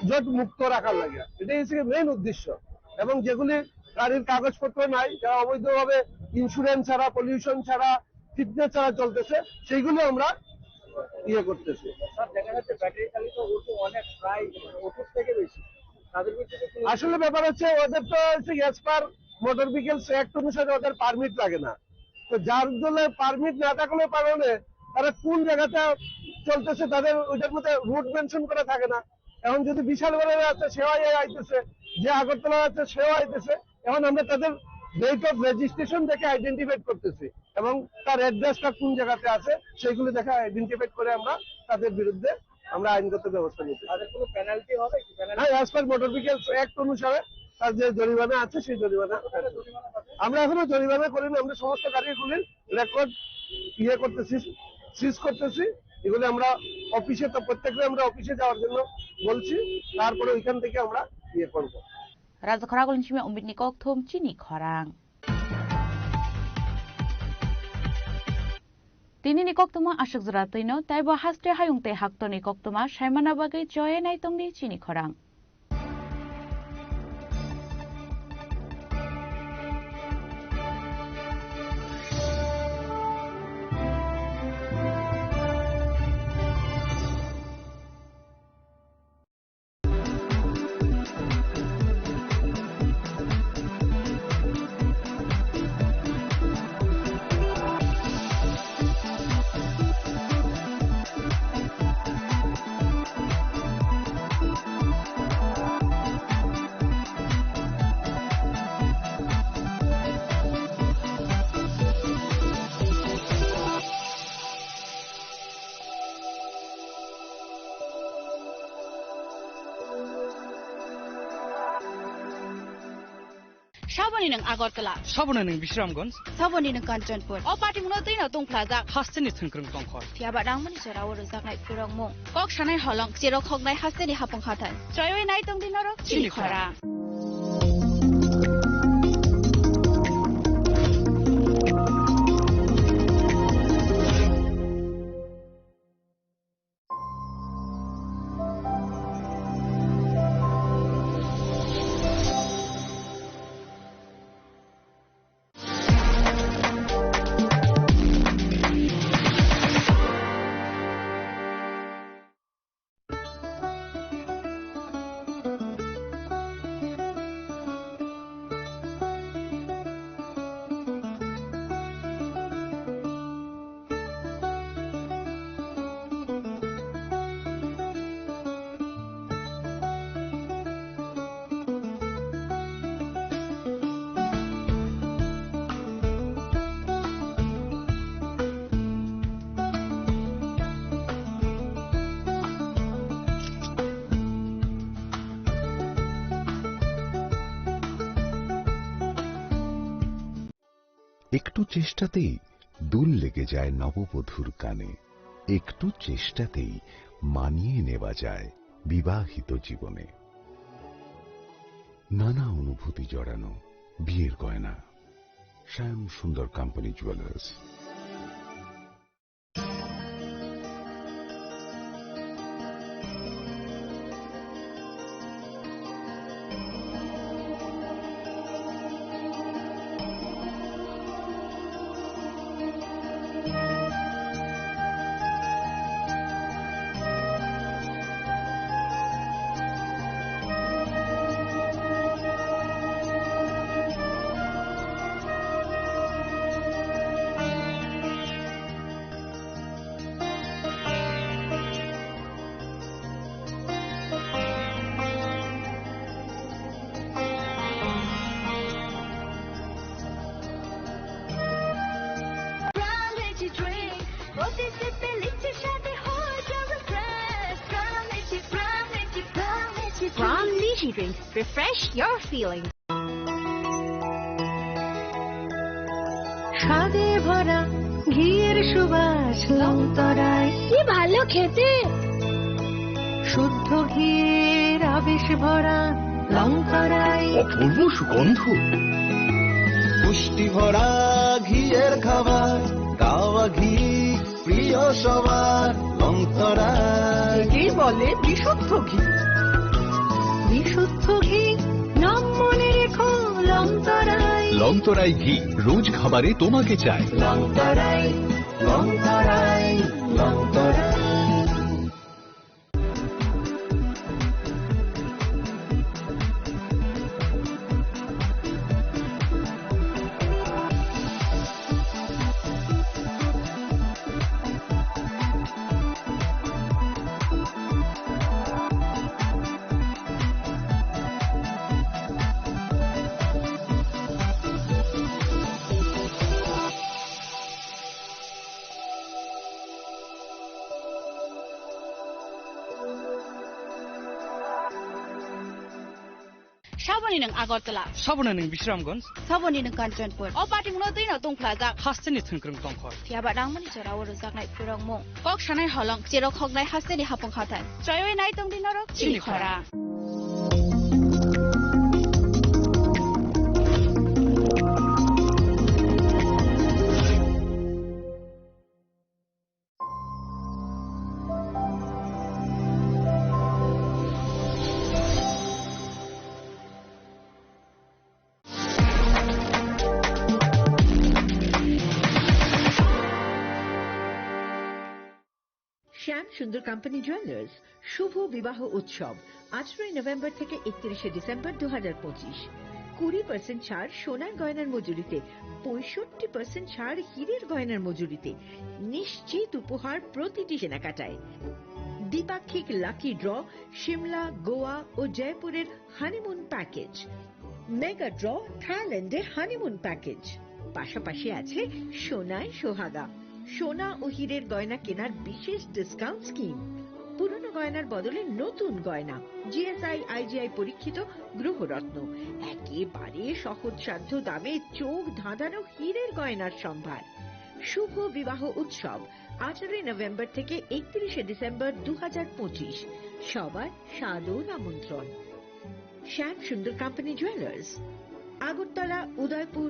জট মুক্ত রাখার লাগে, এটাই হচ্ছে মেইন উদ্দেশ্য। এবং যেগুলি গাড়ির কাগজপত্র নাই, যারা অবৈধভাবে ইন্স্যুরেন্স ছাড়া, পলিউশন ছাড়া, ফিটনেস ছাড়া চলতেছে, সেইগুলো আমরা ইয়ে করতেছি। স্যার, দেখা যাচ্ছে ব্যাটারি চালিত অটো অনেক, প্রায় অটোর থেকে বেশি। তাদের ভিতরে কি কোনো আসলে ব্যাপার হচ্ছে, ওদের তো হচ্ছে as per motor vehicles act অনুসারে ওদের পারমিট লাগে না। তো যার জন্য পারমিট না থাকার কারণে তারা কোন জায়গাতে চলতেছে, তাদের ওইটার মধ্যে রুট মেনশন করা থাকে না। এখন যদি বিশালগড়ে আছে, সেও আই-, আইতেছে, যে আগরতলা আছে, সেও আইতেছে। এখন আমরা তাদের ডেট অফ রেজিস্ট্রেশন দেখে আইডেন্টিফাই করতেছি এবং তার অ্যাড্রেসটা কোন জায়গাতে আছে, সেইগুলো দেখে আইডেন্টিফাই করে আমরা তাদের বিরুদ্ধে আমরা আইনগত ব্যবস্থা নিতে। তাদের কোনো পেনাল্টি হবে কি? পেনাল্টি? হ্যাঁ, as per motor vehicles act অনুসারে তার যে জরিমানা আছে, সেই জরিমানা। আমরা এখনো জরিমানা করিনি, আমরা সমস্ত গাড়িগুলির রেকর্ড ইয়ে করতেছি, সিজ করতেছি। এগুলি আমরা অফিসে, তো প্রত্যেকটা আমরা অফিসে যাওয়ার জন্য বলছি, তারপরে ওইখান থেকে আমরা ইয়ে করব। Rajakhora agulini simi Umitni kokthum chini khorang. Tinini koktwma aswk jora twino, taibo haste hayung tei haktorni koktwma saimana bagwi choye naitongdi chini khorang. Saboni nwng Agartala. Saboni nwng Bisramganj. Saboni nwng Kanchanpur. O patimungno twino tungphlajak. Hasteni thwngkwrwng tongkhor. Phiyaba nangmani jorao rwjaknai phurokmung. Kok sanai holong, cherok hoknai hasteni hapung hathai. Choiwi nai tongdi norok chini khorang. একটু চেষ্টাতেই দুল লেগে যায় নববধূর কানে। একটু চেষ্টাতেই মানিয়ে নেওয়া যায় বিবাহিত জীবনে। নানা অনুভূতি জড়ানো বিয়ের গয়না। শ্যাম সুন্দর company jewellers. Brown Lychee Drink, প্রতি সিপে লিচি স্বাদে হয়ে যাও refresh। Brown Lychee, Brown Lychee, Brown Lychee Drink। Brown Lychee Drink, refresh your feelings। স্বাদে ভরা ঘিয়ের সুবাস লংতরায়। কি ভালো খেতে! শুদ্ধ ঘিয়ের আবেশ ভরা লংতরায়। অপূর্ব সুগন্ধ। পুষ্টি ভরা ঘিয়ের খাবার, গাওয়া ঘি প্রিয় সবার, লংতরায়। একেই বলে বিশুদ্ধ ঘি। বিশুদ্ধ ঘি, নাম মনে রেখো, লংতরায়। লংতরায় ঘি, রোজ খাবারে তোমাকে চাই। লংতরায়, লংতরায়, Longtharai. Saboni nwng Agartala. Saboni nwng Bisramganj. Saboni nwng Kanchanpur. O patimungno twino tungphlajak. Hasteni thwngkwrwng tongkhor. Phiyaba nangmani jorao rwjaknai phurokmung. Kok sanai holong, cherok hoknai hasteni hapung hathai. Choiwi nai tongdi norok chini khorang. শ্যাম সুন্দর company jewellers শুভ বিবাহ উৎসব আঠারোই নভেম্বর থেকে একত্রিশে ডিসেম্বর দু হাজার পঁচিশ। কুড়ি পার্সেন্ট ছাড় সোনার গয়নার মজুরিতে, পঁয়ষট্টি পার্সেন্ট ছাড় হীরের গয়নার মজুরিতে, নিশ্চিত উপহার প্রতিটি কেনাকাটায়। দ্বিপাক্ষিক লাকি ড্র, সিমলা, গোয়া ও জয়পুরের হানিমুন প্যাকেজ, মেগা ড্র, থাইল্যান্ডে হানিমুন প্যাকেজ, পাশাপাশি আছে সোনায় সোহাগা, সোনা ও হীরের গয়না কেনার বিশেষ ডিসকাউন্ট স্কিম। পুরনো গয়নার বদলে নতুন গয়না, জিএসআই আইজিআই পরীক্ষিত গ্রহরত্ন, একেবারে সহজসাধ্য দামে চোখ ধাঁধানো হীরের গয়নার সম্ভার। শুভ বিবাহ উৎসব আঠারোই নভেম্বর থেকে একত্রিশে ডিসেম্বর দু হাজার পঁচিশ। সবার সাদর আমন্ত্রণ। শ্যাম সুন্দর কোম্পানি জুয়েলার্স, আগরতলা, উদয়পুর,